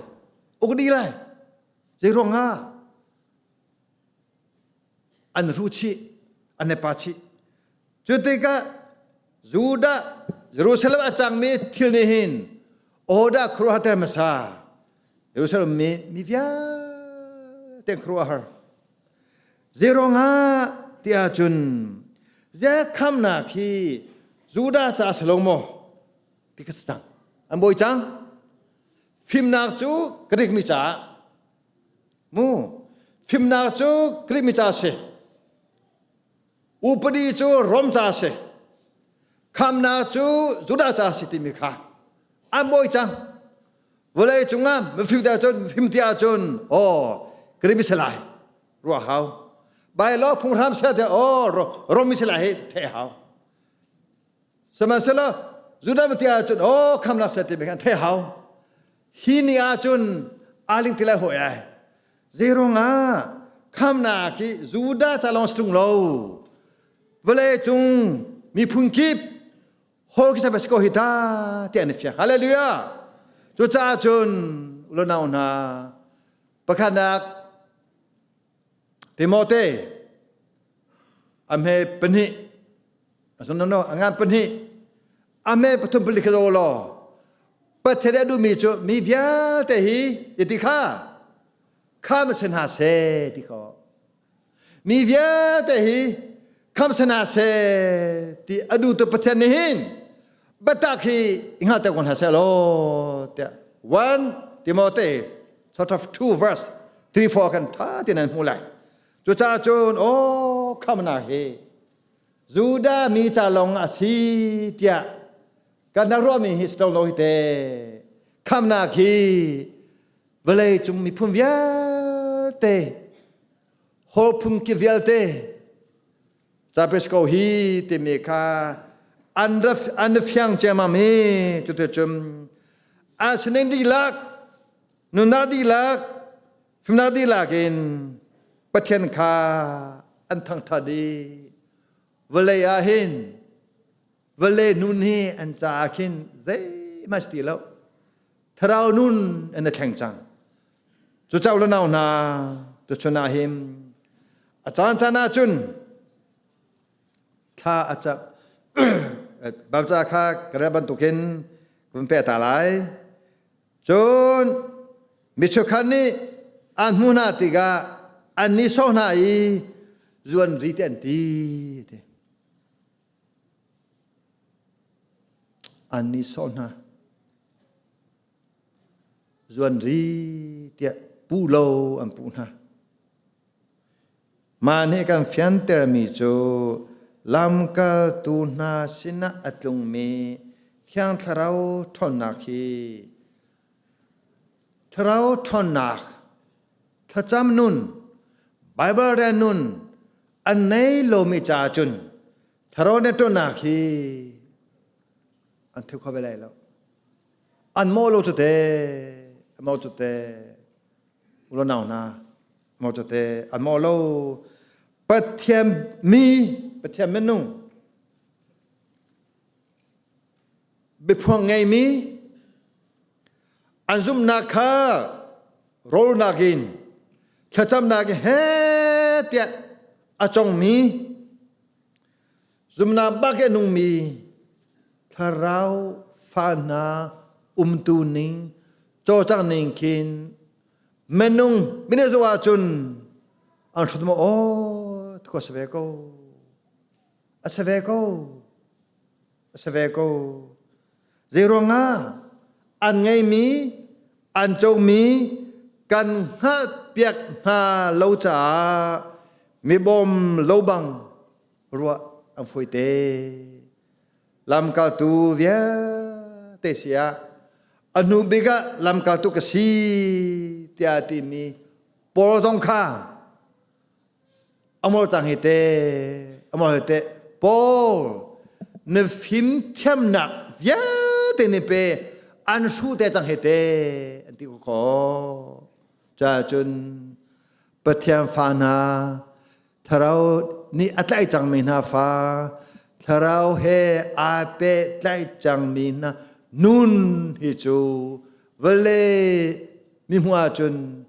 Uk di lai. Zei ruang ah an ru chih an i pa chih cu tikah Judah Jerusalem a cangmi thil nih hin oda khuaruahter hmasa Jerusalem mi mi vialte khuaruahhar zeiruangah tiah cun khamnak hi Judah ca a si lo maw ti ka si cang an bawi cang fimnak cu Greek mi caah Mu fimnak cu Greek mi ca si. Upadi cu Rom ca si. Khamnak cu Judah ca si timi kha an bawi cang. Vawlei cungah mifim tiah cun mifim tiah cun aw Greek mi si lai ruah hau. Bailo phunghram seh tiah aw Rom mi si lai hi theih hau. Sihmanhsehlaw Judah mi tiah cun aw khamnak seh timi kha theih hau. Hi ni ahcun aa ling ti lai hawi ai. Zeiruangah khamnak hi Judah ca lawng si ṭung lo. Vawlei cung miphun kip hawi khi si ko hi ta ti an i fiang. Hallelujah! Cucaah cun ulonau hna pakhatnak Timote a hme pahnih no no a ngan pahnih a hme pathum pali kha law Pathian a duhmi cu mi vialte hi ti kha kham si hna seh ti kho mi vialte hi kham si hna seh ti a duh tu Pathian nih hin biatak hi i hngalhter ko hna seh law tiah 1 Timote chapter 2 verse 3 4 kan tha tin an hmu lai cucaah cun aw khamnak hi Judah mi ca lawng a si tiah kan rak ruahmi hi si lo hi te khamnak hi vawlei cung miphun vialte haw phun ki vialte Capes ko hi timi kha an ra an fiang ciammam hi cuti cun a sining dihlak nunnak dihlak fimnak dihlak in Pathian kha an thangthat i vawlei ah hin vawlei nun hi an caah khin zeihmanh si ti lo thlarau nun an i thleng cang cu cau le nau hna tuchun ah hin a caan caan ah cun. Thla a cam. Bible ca kha ka rel bantukin ka vun peh ta lai. Cun mi cheukhat nih an hmuh hna tikah an nihsawh hna i zuan ri te an ti. An nihsawh hna. Zuan ri tiah pu lo an puh hna. Mah nih kan fiantermi cu lamkaltu hna sinah a tlungmi Thiang Thlarau ṭhawnnak hi Thlarau ṭhawnnak, thlacam nun, Baibal rel nun an nei lomi caah cun Thlarau ne ṭhawnnak hi an theu kho ve lai lo. An mawh lo cu te, an mawh cu te. Ulo nau hna, mawh cu te, an mawh lo. Pathian mi, Pathian minung, biaphuang ngeimi, an zumhnak kha rawlnak in, thlacamnak in he tiah a congmi, Zumnak bak i a nungmi thlarau fa hna umtu ning cawlcangh ning khin minung mine zoh ahcun an hrut maw aw thua si ve ko a si ve ko a si ve ko zei ruangah an ngeimi an comi kan hngalhpiak hna lo caah mi bawm lo bang ruah an fawi te. Lamkaltu vialte si ah a hnu bik ah lamkaltu ka si tiah a timi Paul zong kha amor cang hi te amor hi te Paul na fimthiamnak vialte ni pe an hruh te cang hi te an ti ko ko ca cun Pathian fa hna Thlarau nih a tlaih cangmi hna fa, Thlarau he aa pehtlaih cangmi hna nun hi cu vawlei mi hmuh ahcun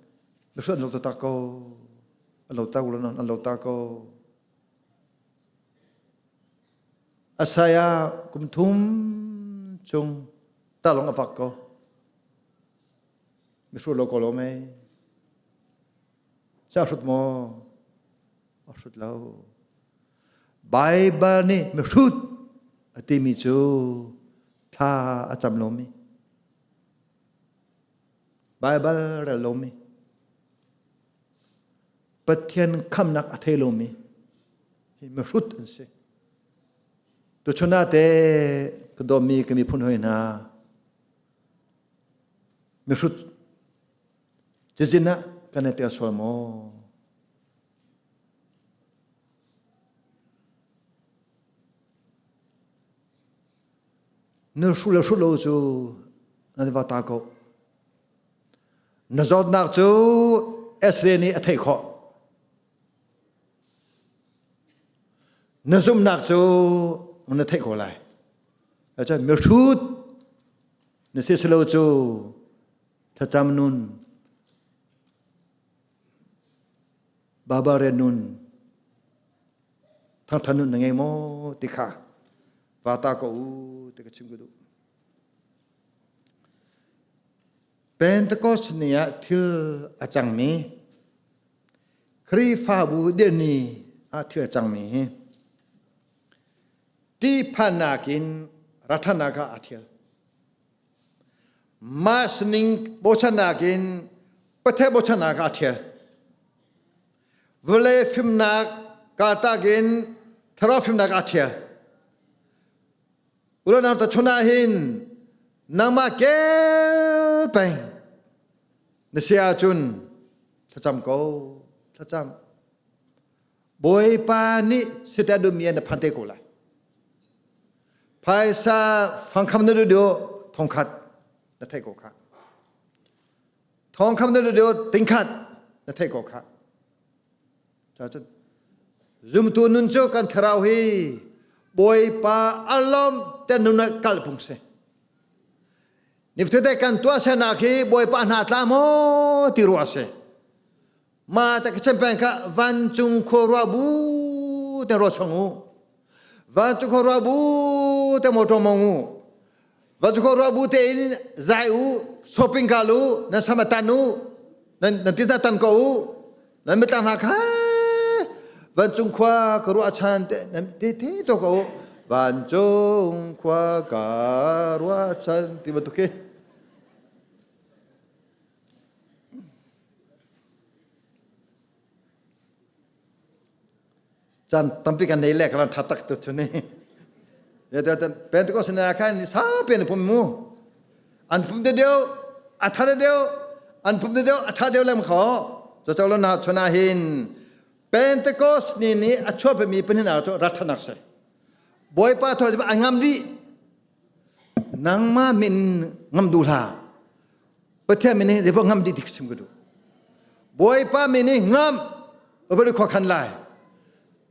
mihruat an lo taktak ko. An lo tak an lo tak ko. Asaya kum thum chung talong a fak ko. Mihruat lo ko lo mei. Ca hrut maw? A hrut lo. Baibal nih mihrut a timi cu thla a cam lomi. Baibal rel lomi. Pathian khamnak a thei lomi hi mihrut an si. Tuchun ah te ka dawmi ka miphun hoi hna mihrut Cizin ah kan i tel sual maw? Na hruh le hruh lo cu na va ta ko. Na zawtnak cu X-ray nih a theih khawh. Na zumhnak cu na theih ko lai. Cun mihrut na si lo cu thlacam nun babare nun thangthan nun na ngei maw ti kha va ta ko u ti ka chim ka duh Pentecost ni ah thil a cangmi Khrihfabu dirni ah thil a cangmi hi ṭihphannak in rathanak ah a thial Mah sining bochannak in Pathian bochannak ah a ṭhial. Vawlei fimnak kaltak in thlarau fimnak ah a ṭhial. Ulanau ta chun ah hin nangmah kel peng na si ahcun thlacam ko, thlacam. Bawipa nih sita duhmi na phan te ko lai. Phaisa fangkham na duh duh thongkhat na theih ko kha. Thongkham na duh duh tingkhat na theih ko kha. Cacun zumtu nun cu kan thlarau hi Bawipa alom te nun ah kal phung si. Nifte kan tuah senak hi Bawipa hna tla maw ti ruah si. Ma ta ka chem peng kha vancung khua ruah bu te ruah chung u. Vancung khua ruah bu te motor mong u. Vancung khua ruah bu te in zai u, shopping kal u, nan sama tan u, nan nan tinta tan ko u, nan mitlang hna kha vancung khua ka ruah chan te nan te te to ko u. Vancung khua ka ruah chan ti bantuk khi. Caan tampi kan nei le kan tha tak tu chu ni. Pentecost na khan ni saupi an pum mu. An pum de deu, a tha de deu, an pum de deu, a tha deu lem kho. Cho cho lo na chuna hin Pentecost ni ni a chuah mi panin a chu rathanak se. Bawipa tho a ngam di. Nangma min ngam du hla. Pathian min hi zeipaoh ngam dih ti chim ka duh. Bawipa min hi ngam bari khua khan lai.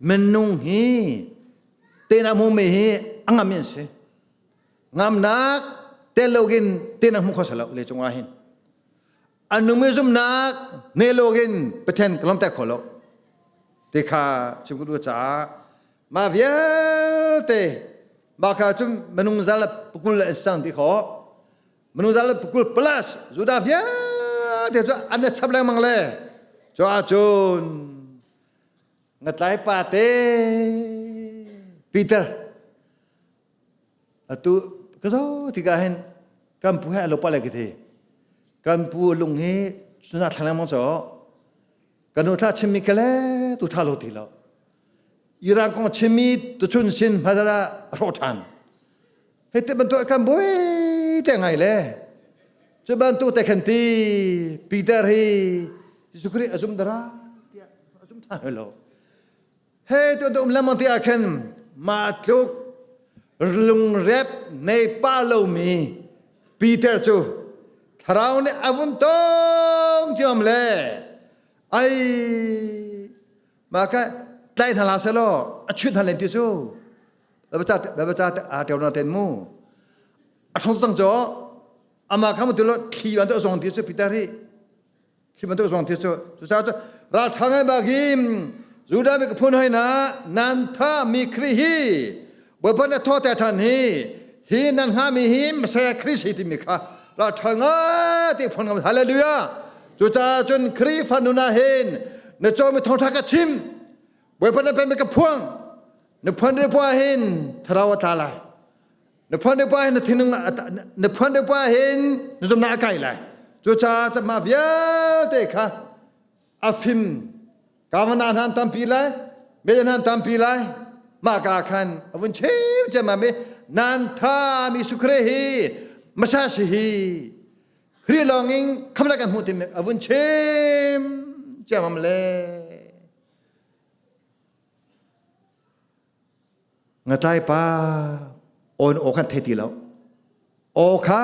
Minung hi tena mu mi hi a ngam in si. Ngamnak tel login tena hmu kho salo le cungah hin. Anung mi zumnak ne login Pathian kalom te kho lo. Te kha chim ka duh caah ma vialte ma kha cun minung zal pukul le sang ti kho Minung zal kul plus Judah vialte cu an i chap lengmang le cu ahcun ngatlai pa te Peter atu ka zo tikah hin kan pu he a lo pa le ka ti kan pu lung hi suna thlang lengmang cho kan nu thla chimmi ka le tu tha lo ti lo Iran kong chimmi tuchun sin hmadara hrawh ṭhan Hei te bantuk kan buai te ngai le cu bantuk te khan ti Peter hi Jesuh Khrih a zum dara tiah a zum tha lo he tu um lemang ti ah khan ma tluk lungrep nei pa lomi Peter cu thlarau nih a vun tong ciam le ai ma ka tlai hna la selaw a chut hna len ti cu Babaca a ṭeu na ten mu. A thong cang cho ama kha mu tu lo thli ban to zong ti chu Peter hi thli ban to zong ti chu cu sa chu ral tha ngai ba gim Judah mi ka phun hoi na nan tha mi Khri hi Bawipa na tho te than hi hi nan ha mi hi Messiah Christ hi ti mi kha ral tha ngai ti phun ngam hallelujah cu ca cun Khrihfa nuna hin na cho mi thong tha ka chim Bawipa na pen ka phuang na phuan re pua hin thlarau a tla lai na phuan re pua hin na thinlung na phuan re pua hin na zumnak a kai lai cucaah mah vialte kha a fim kamana hnan tampi lai medan hnan tampi lai mah ka khan a vun chim cem mi nan tha mi sukhre hi masa si hi Khrih lawngin khamnak kan hmuh timi a vun chim ciamam le Ngatlai pa aw aw kan thei ti lo. Aw kha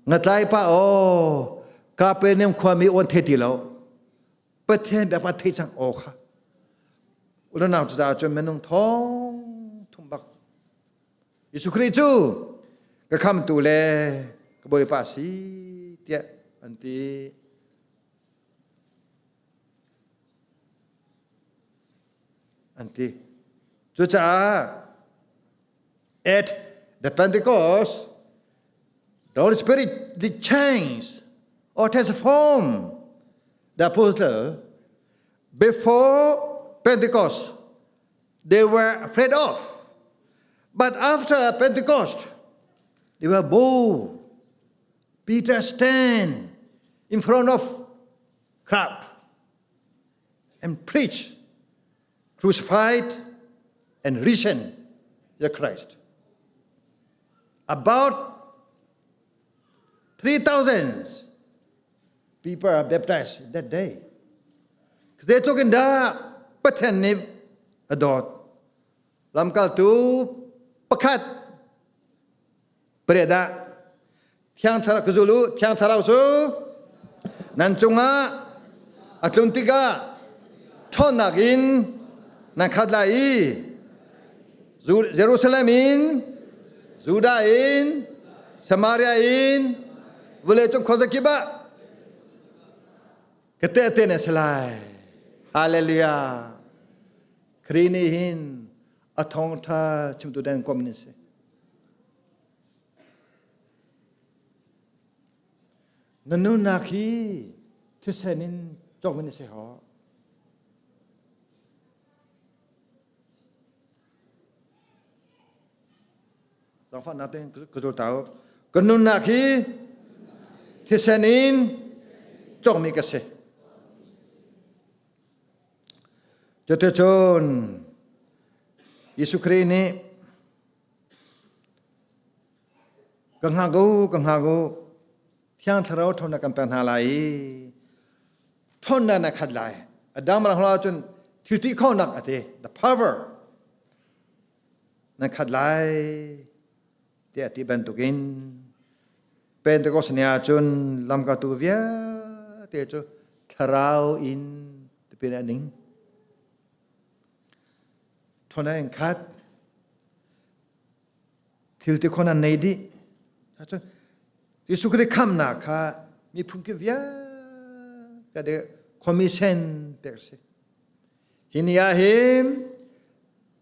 ngatlai pa aw Kapernaum khuami aw an thei ti lo. Pathian biak pa thei cang aw kha. Unau cu cun minung thong thum bak. Jesuh Khrih cu ka khamtu le ka Bawipa si tiah an ti. An ti. Cucaah at the Pentecost, the Holy Spirit did change or transform the apostle before Pentecost. They were afraid of. But after Pentecost, they were bold. Peter stand in front of crowd and preach crucified and risen the Christ. About 3,000 people are baptized that day. Zeitluk in dah Pathian nih a dawt. Lamkaltu pakhat pariat ah Thiang Thlarau ka zul u Thiang Thlarau cu nan cungah a tlun tikah ṭhawnnak in nan khat lai i Jerusalem in Judah in Samaria in vawleicung khuazakip ah ka tehte na si lai. Hallelujah. Khrih nih hin. A thawngtha chimtu den kom ni si. Na nunnak hi thisen in cawk ni si ho. Zaangfahnak tein ka zul ta u. Ka nunnak hi thisen in cawkmi ka si. Cuticun Jesuh Khrih nih ka hngak u, ka hngak u, Thiang Thlarau ṭhawnnak kan pek hna lai i ṭhawnnak na khat lai. A dang ram cun thil ti khawhnak a ti, the power nan khat lai tiah ti bantukin Pentecost ni ahcun lamkaltu vialte cu thlarau in tipil an ing. Ṭhawnnak in khat thil ti khon an nei dih. Cun Jesuh Khrih khamnak kha miphun kip vialte commission pek a si. Hi ni ah hin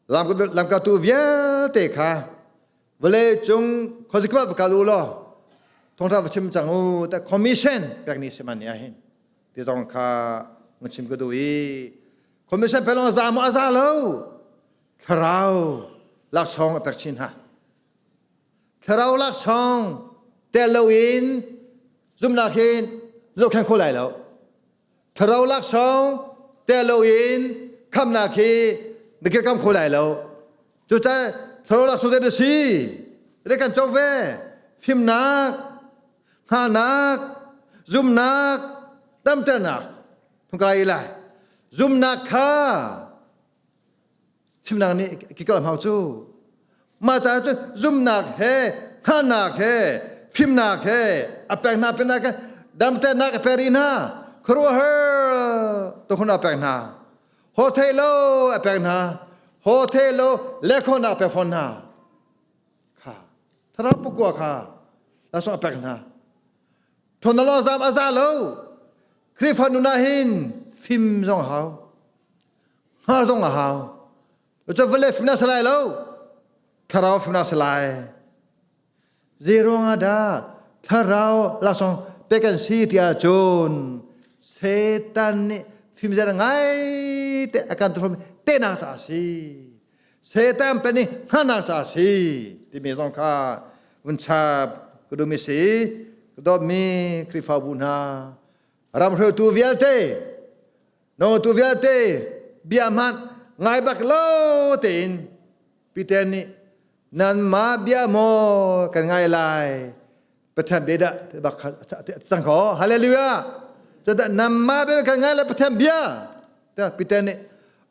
lamkaltu vialte kha vawleicung khuazakip ah va kal u law thawngṭha va chim cang u ta commission pek ni si man ni ah hin ti zong kha na chim ka duh i commission pek lawng a za maw a za lo thlarau laksawng a pek chin hna thlarau laksawng tel loin zumnak hin zohkhenh kho lai lo Thlarau laksawng tel loin khamnak hi na kirkam kho lai lo. Cucaah thlarau laksawng zei na si? Re kan co ve. Fimnak, hngalhnak, zumnak, damternak. Thung ka lai lai. Zumnak kha fimnak nih kikal hmau cu. Mah caah cun zumnak he, hngalhnak he, fimnak he a pek hna pinah khan damternak a pek rih hna. Khuaruahhar tukhun a pek hna. Ho thei lo a pek hna. Ho thei lo lekhonak a pek fawn hna. Kha thlarau pukua kha lasung a pek hna. Thon lo zam a za lo. Khrihfa nun ah hin fim zong a hau. Hngal zong a hau. Cu vawlei fimnak si lai lo, thlarau fimnak si lai. Zeiruang ah dah thlarau laksawng pek kan si ti ahcun Satan nih fimzer ngai te a kan tuahmi tehnak caah a si. Satan pen nih hngalhnak caah a si timi zong kha vun chap ka duhmi si. Ka dawtmi Khrihfabu hna, ram hruaitu vialte Nawltu vialte bia hmanh ngai bak lo tein Peter nih nanmah bia maw kan ngai lai Pathian bia dah bak cang ko hallelujah cudah nanmah bia kan ngai lai Pathian bia tiah Peter nih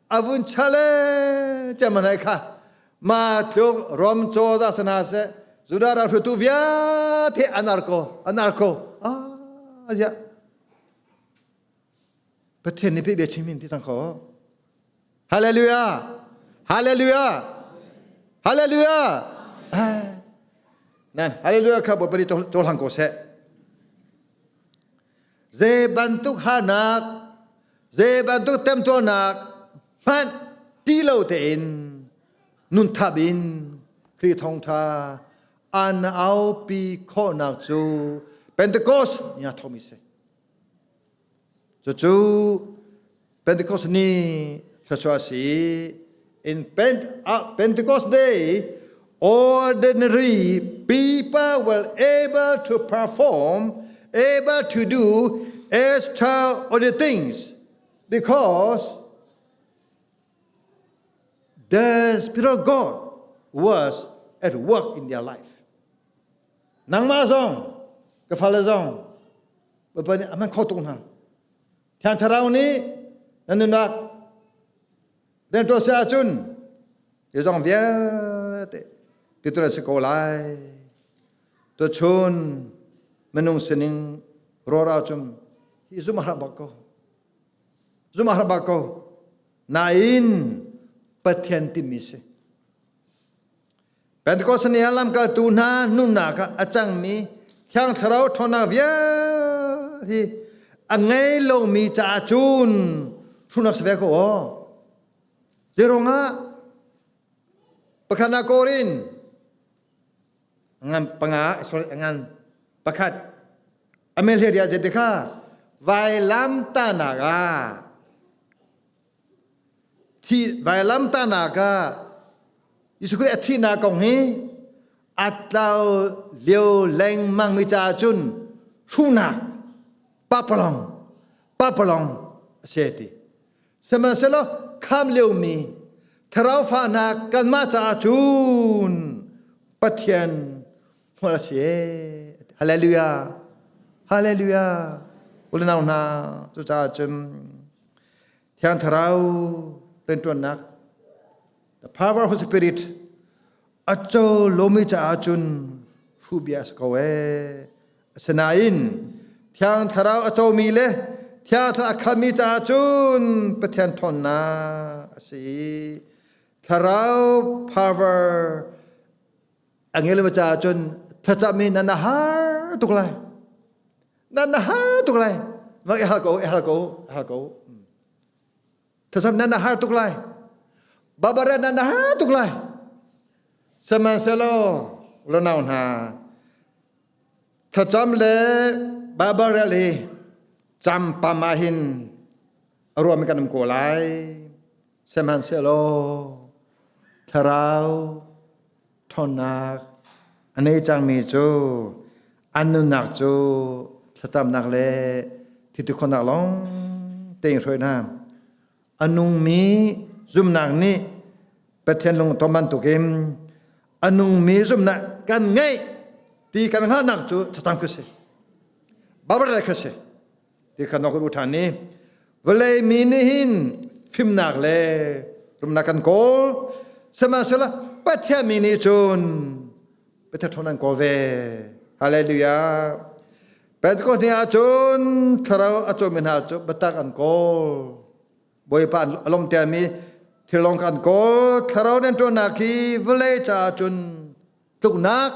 avun chale chaman hai kha ma tluk rom chaw za sana se Judah ram hruaitu vialte anar ko anar ko ah ya Pathian nih pei bia chim in ti cang kho. Hallelujah! Hallelujah! Hallelujah! Nan hallelujah kha Bawipa nih cohlang ko seh. Zei bantuk harnak, zei bantuk temtuarnak hmanh ti lo tein nun thap in Khrih thawngtha an aupi khawhnak cu Pentecost ni ah thawkmi si. Cucu Pentecost ni thluachuah a si. In Pentecost day, ordinary people were able to perform, able to do extraordinary things because the Spirit of God was at work in their life. Nangmah zong, ka fale zong, Bawipa nih a hman kho tuk hna. Thiang Thlarau nih na nunnak riantuan si ahcun zeizong vialte titul a si ko lai. Tuchun minung sining rawra cun hi zum a har bak ko. Zum a har bak ko. Nain Pathian timi si. Pentecost ni ah lamkaltu hna nunnak ah a cangmi Thiang Thlarau ṭhawnnak vialte hi a ngei lomi caah cun hrunak si ve ko aw. Zeiruangah? Pakhat ah Korin ngan panga sorry ngan pakhat amel he ria je kha vailam ta naga thi vailam ta naga Jesuh Khrih a thihnak kong hi a tlau lio lengmang mi caah cun hruhnak papalong papalong a si ti. Sihmanhsehlaw kham liomi thlarau fahnak kanmah caah cun Pathian hmual a si. Hallelujah. Hallelujah. Ulenau hna cucaah cun Thiang Thlarau rianṭuannak the power of Spirit a co lomi caah cun hruh bia a si ko ee. Asinain Thiang Thlarau a comi le Thiang Thlarau a khammi caah cun Pathian ṭhawnnak a si. Thlarau power a ngei lomi caah cun thlacam hi nan har tuk lai. Nan har tuk lai. Mak i hal ko, i hal ko, i hal ko. Thlacam nan har tuk lai. Babare nan har tuk lai. Sihmanhsehlaw lanau hna thlacam le Bible hi cam pam ah hin a ruami kan um ko lai. Sihmanhsehlaw thlarau ṭhawnnak a nei cangmi cu an nunnak cu thlacamnak le thitikhawnak lawng tein hruai hna. A nungmi zumhnak nih Pathian lungton bantukin a nungmi zumhnak kan ngeih ti kan hngalhnak cu thlacam khi si. Bible kha si. Ti kha nok u ṭhan i vawlei mi nih hin fimnak le rumnak kan kawl sihmanhsehlaw Pathian mi nih cun Pathian ṭhawn an kawl ve. Hallelujah. Pentecost ni ah cun thlarau a cawmi hna cu biatak an kawl. Bawipa a lawmtermi thil lawng kha an kawl. Thlarau nan ṭuannak hi vawlei caah cun tluknak,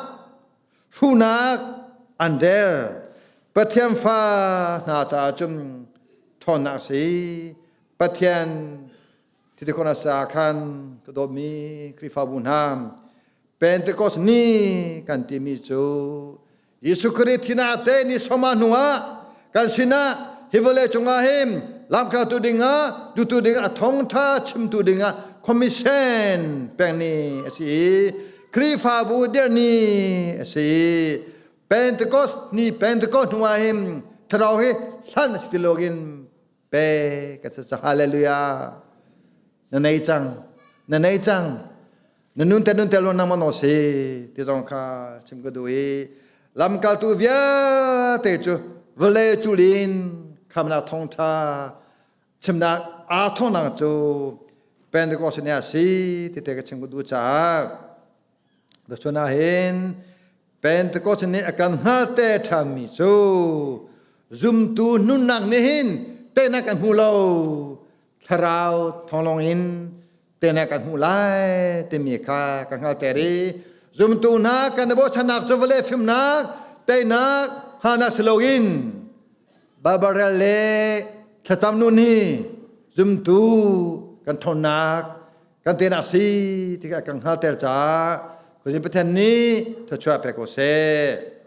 hruhnak an rel. Pathian fa hna caah cun ṭhawnnak a si. Pathian thitikhon a sa khan ka dawtmi Khrihfabu hna Pentecost ni kan timi cu Jesuh Khrih thina te ni soma hnu ah kan sinah hi vawlei cungah hin lamkaltu dingah dutu dingah a thawngtha chimtu dingah commission pek ni a si i Khrihfabu dirh ni a si. Pentecost ni Pentecost hnu ah hin thlarau hi hlan a si ti loin pe ka si hallelujah na nei cang na nei cang na nun te nun te lo nang mano si ti zong kha chim ka duh i lamkaltu vialte cu vawlei culin khamnak thawngtha chimnak aa thawngnak cu Pentecost ni a si ti te ka chim ka duh caah Cun ah hin Pentecost nih a kan hngalte ṭhanmi cu zumtu nunnak nih hin tehna kan hmu lo thlarau thawng in tehna kan hmu lai timi kha ka hngalter i zumtu hna kan i bochannak cu vawlei fimnak teinak hngahnak si loin Baibal le thlacam nun hi zumtu kan ṭhawnnak kan tenak si tikah kan hngalter caah Khuazing Pathian nih thluachuah pe ko seh.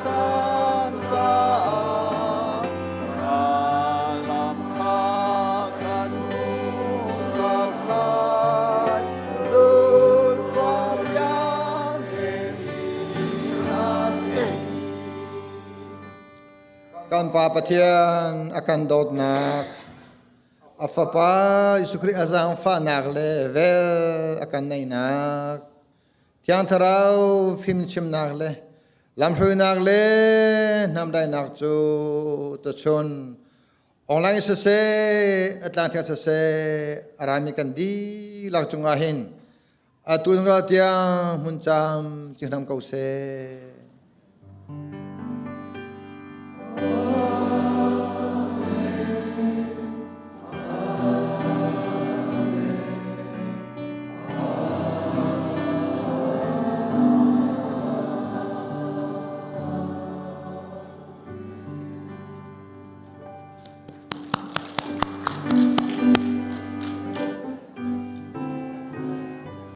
chan caah na lam kha kan hmuhsak lai. Zul ko Kan Pa Pathian a kan dawtnak, a Fapa Jesuh Khrih a zaangfahnak le vel a kan neihnak, Thiang Thlarau fimchimnak le lamhruainak le hnamdainak cu tuchun online siseh, a tlangthiang siseh, a rami kan dihlak cungah hin atu tiang hmun cam cing hram ko seh.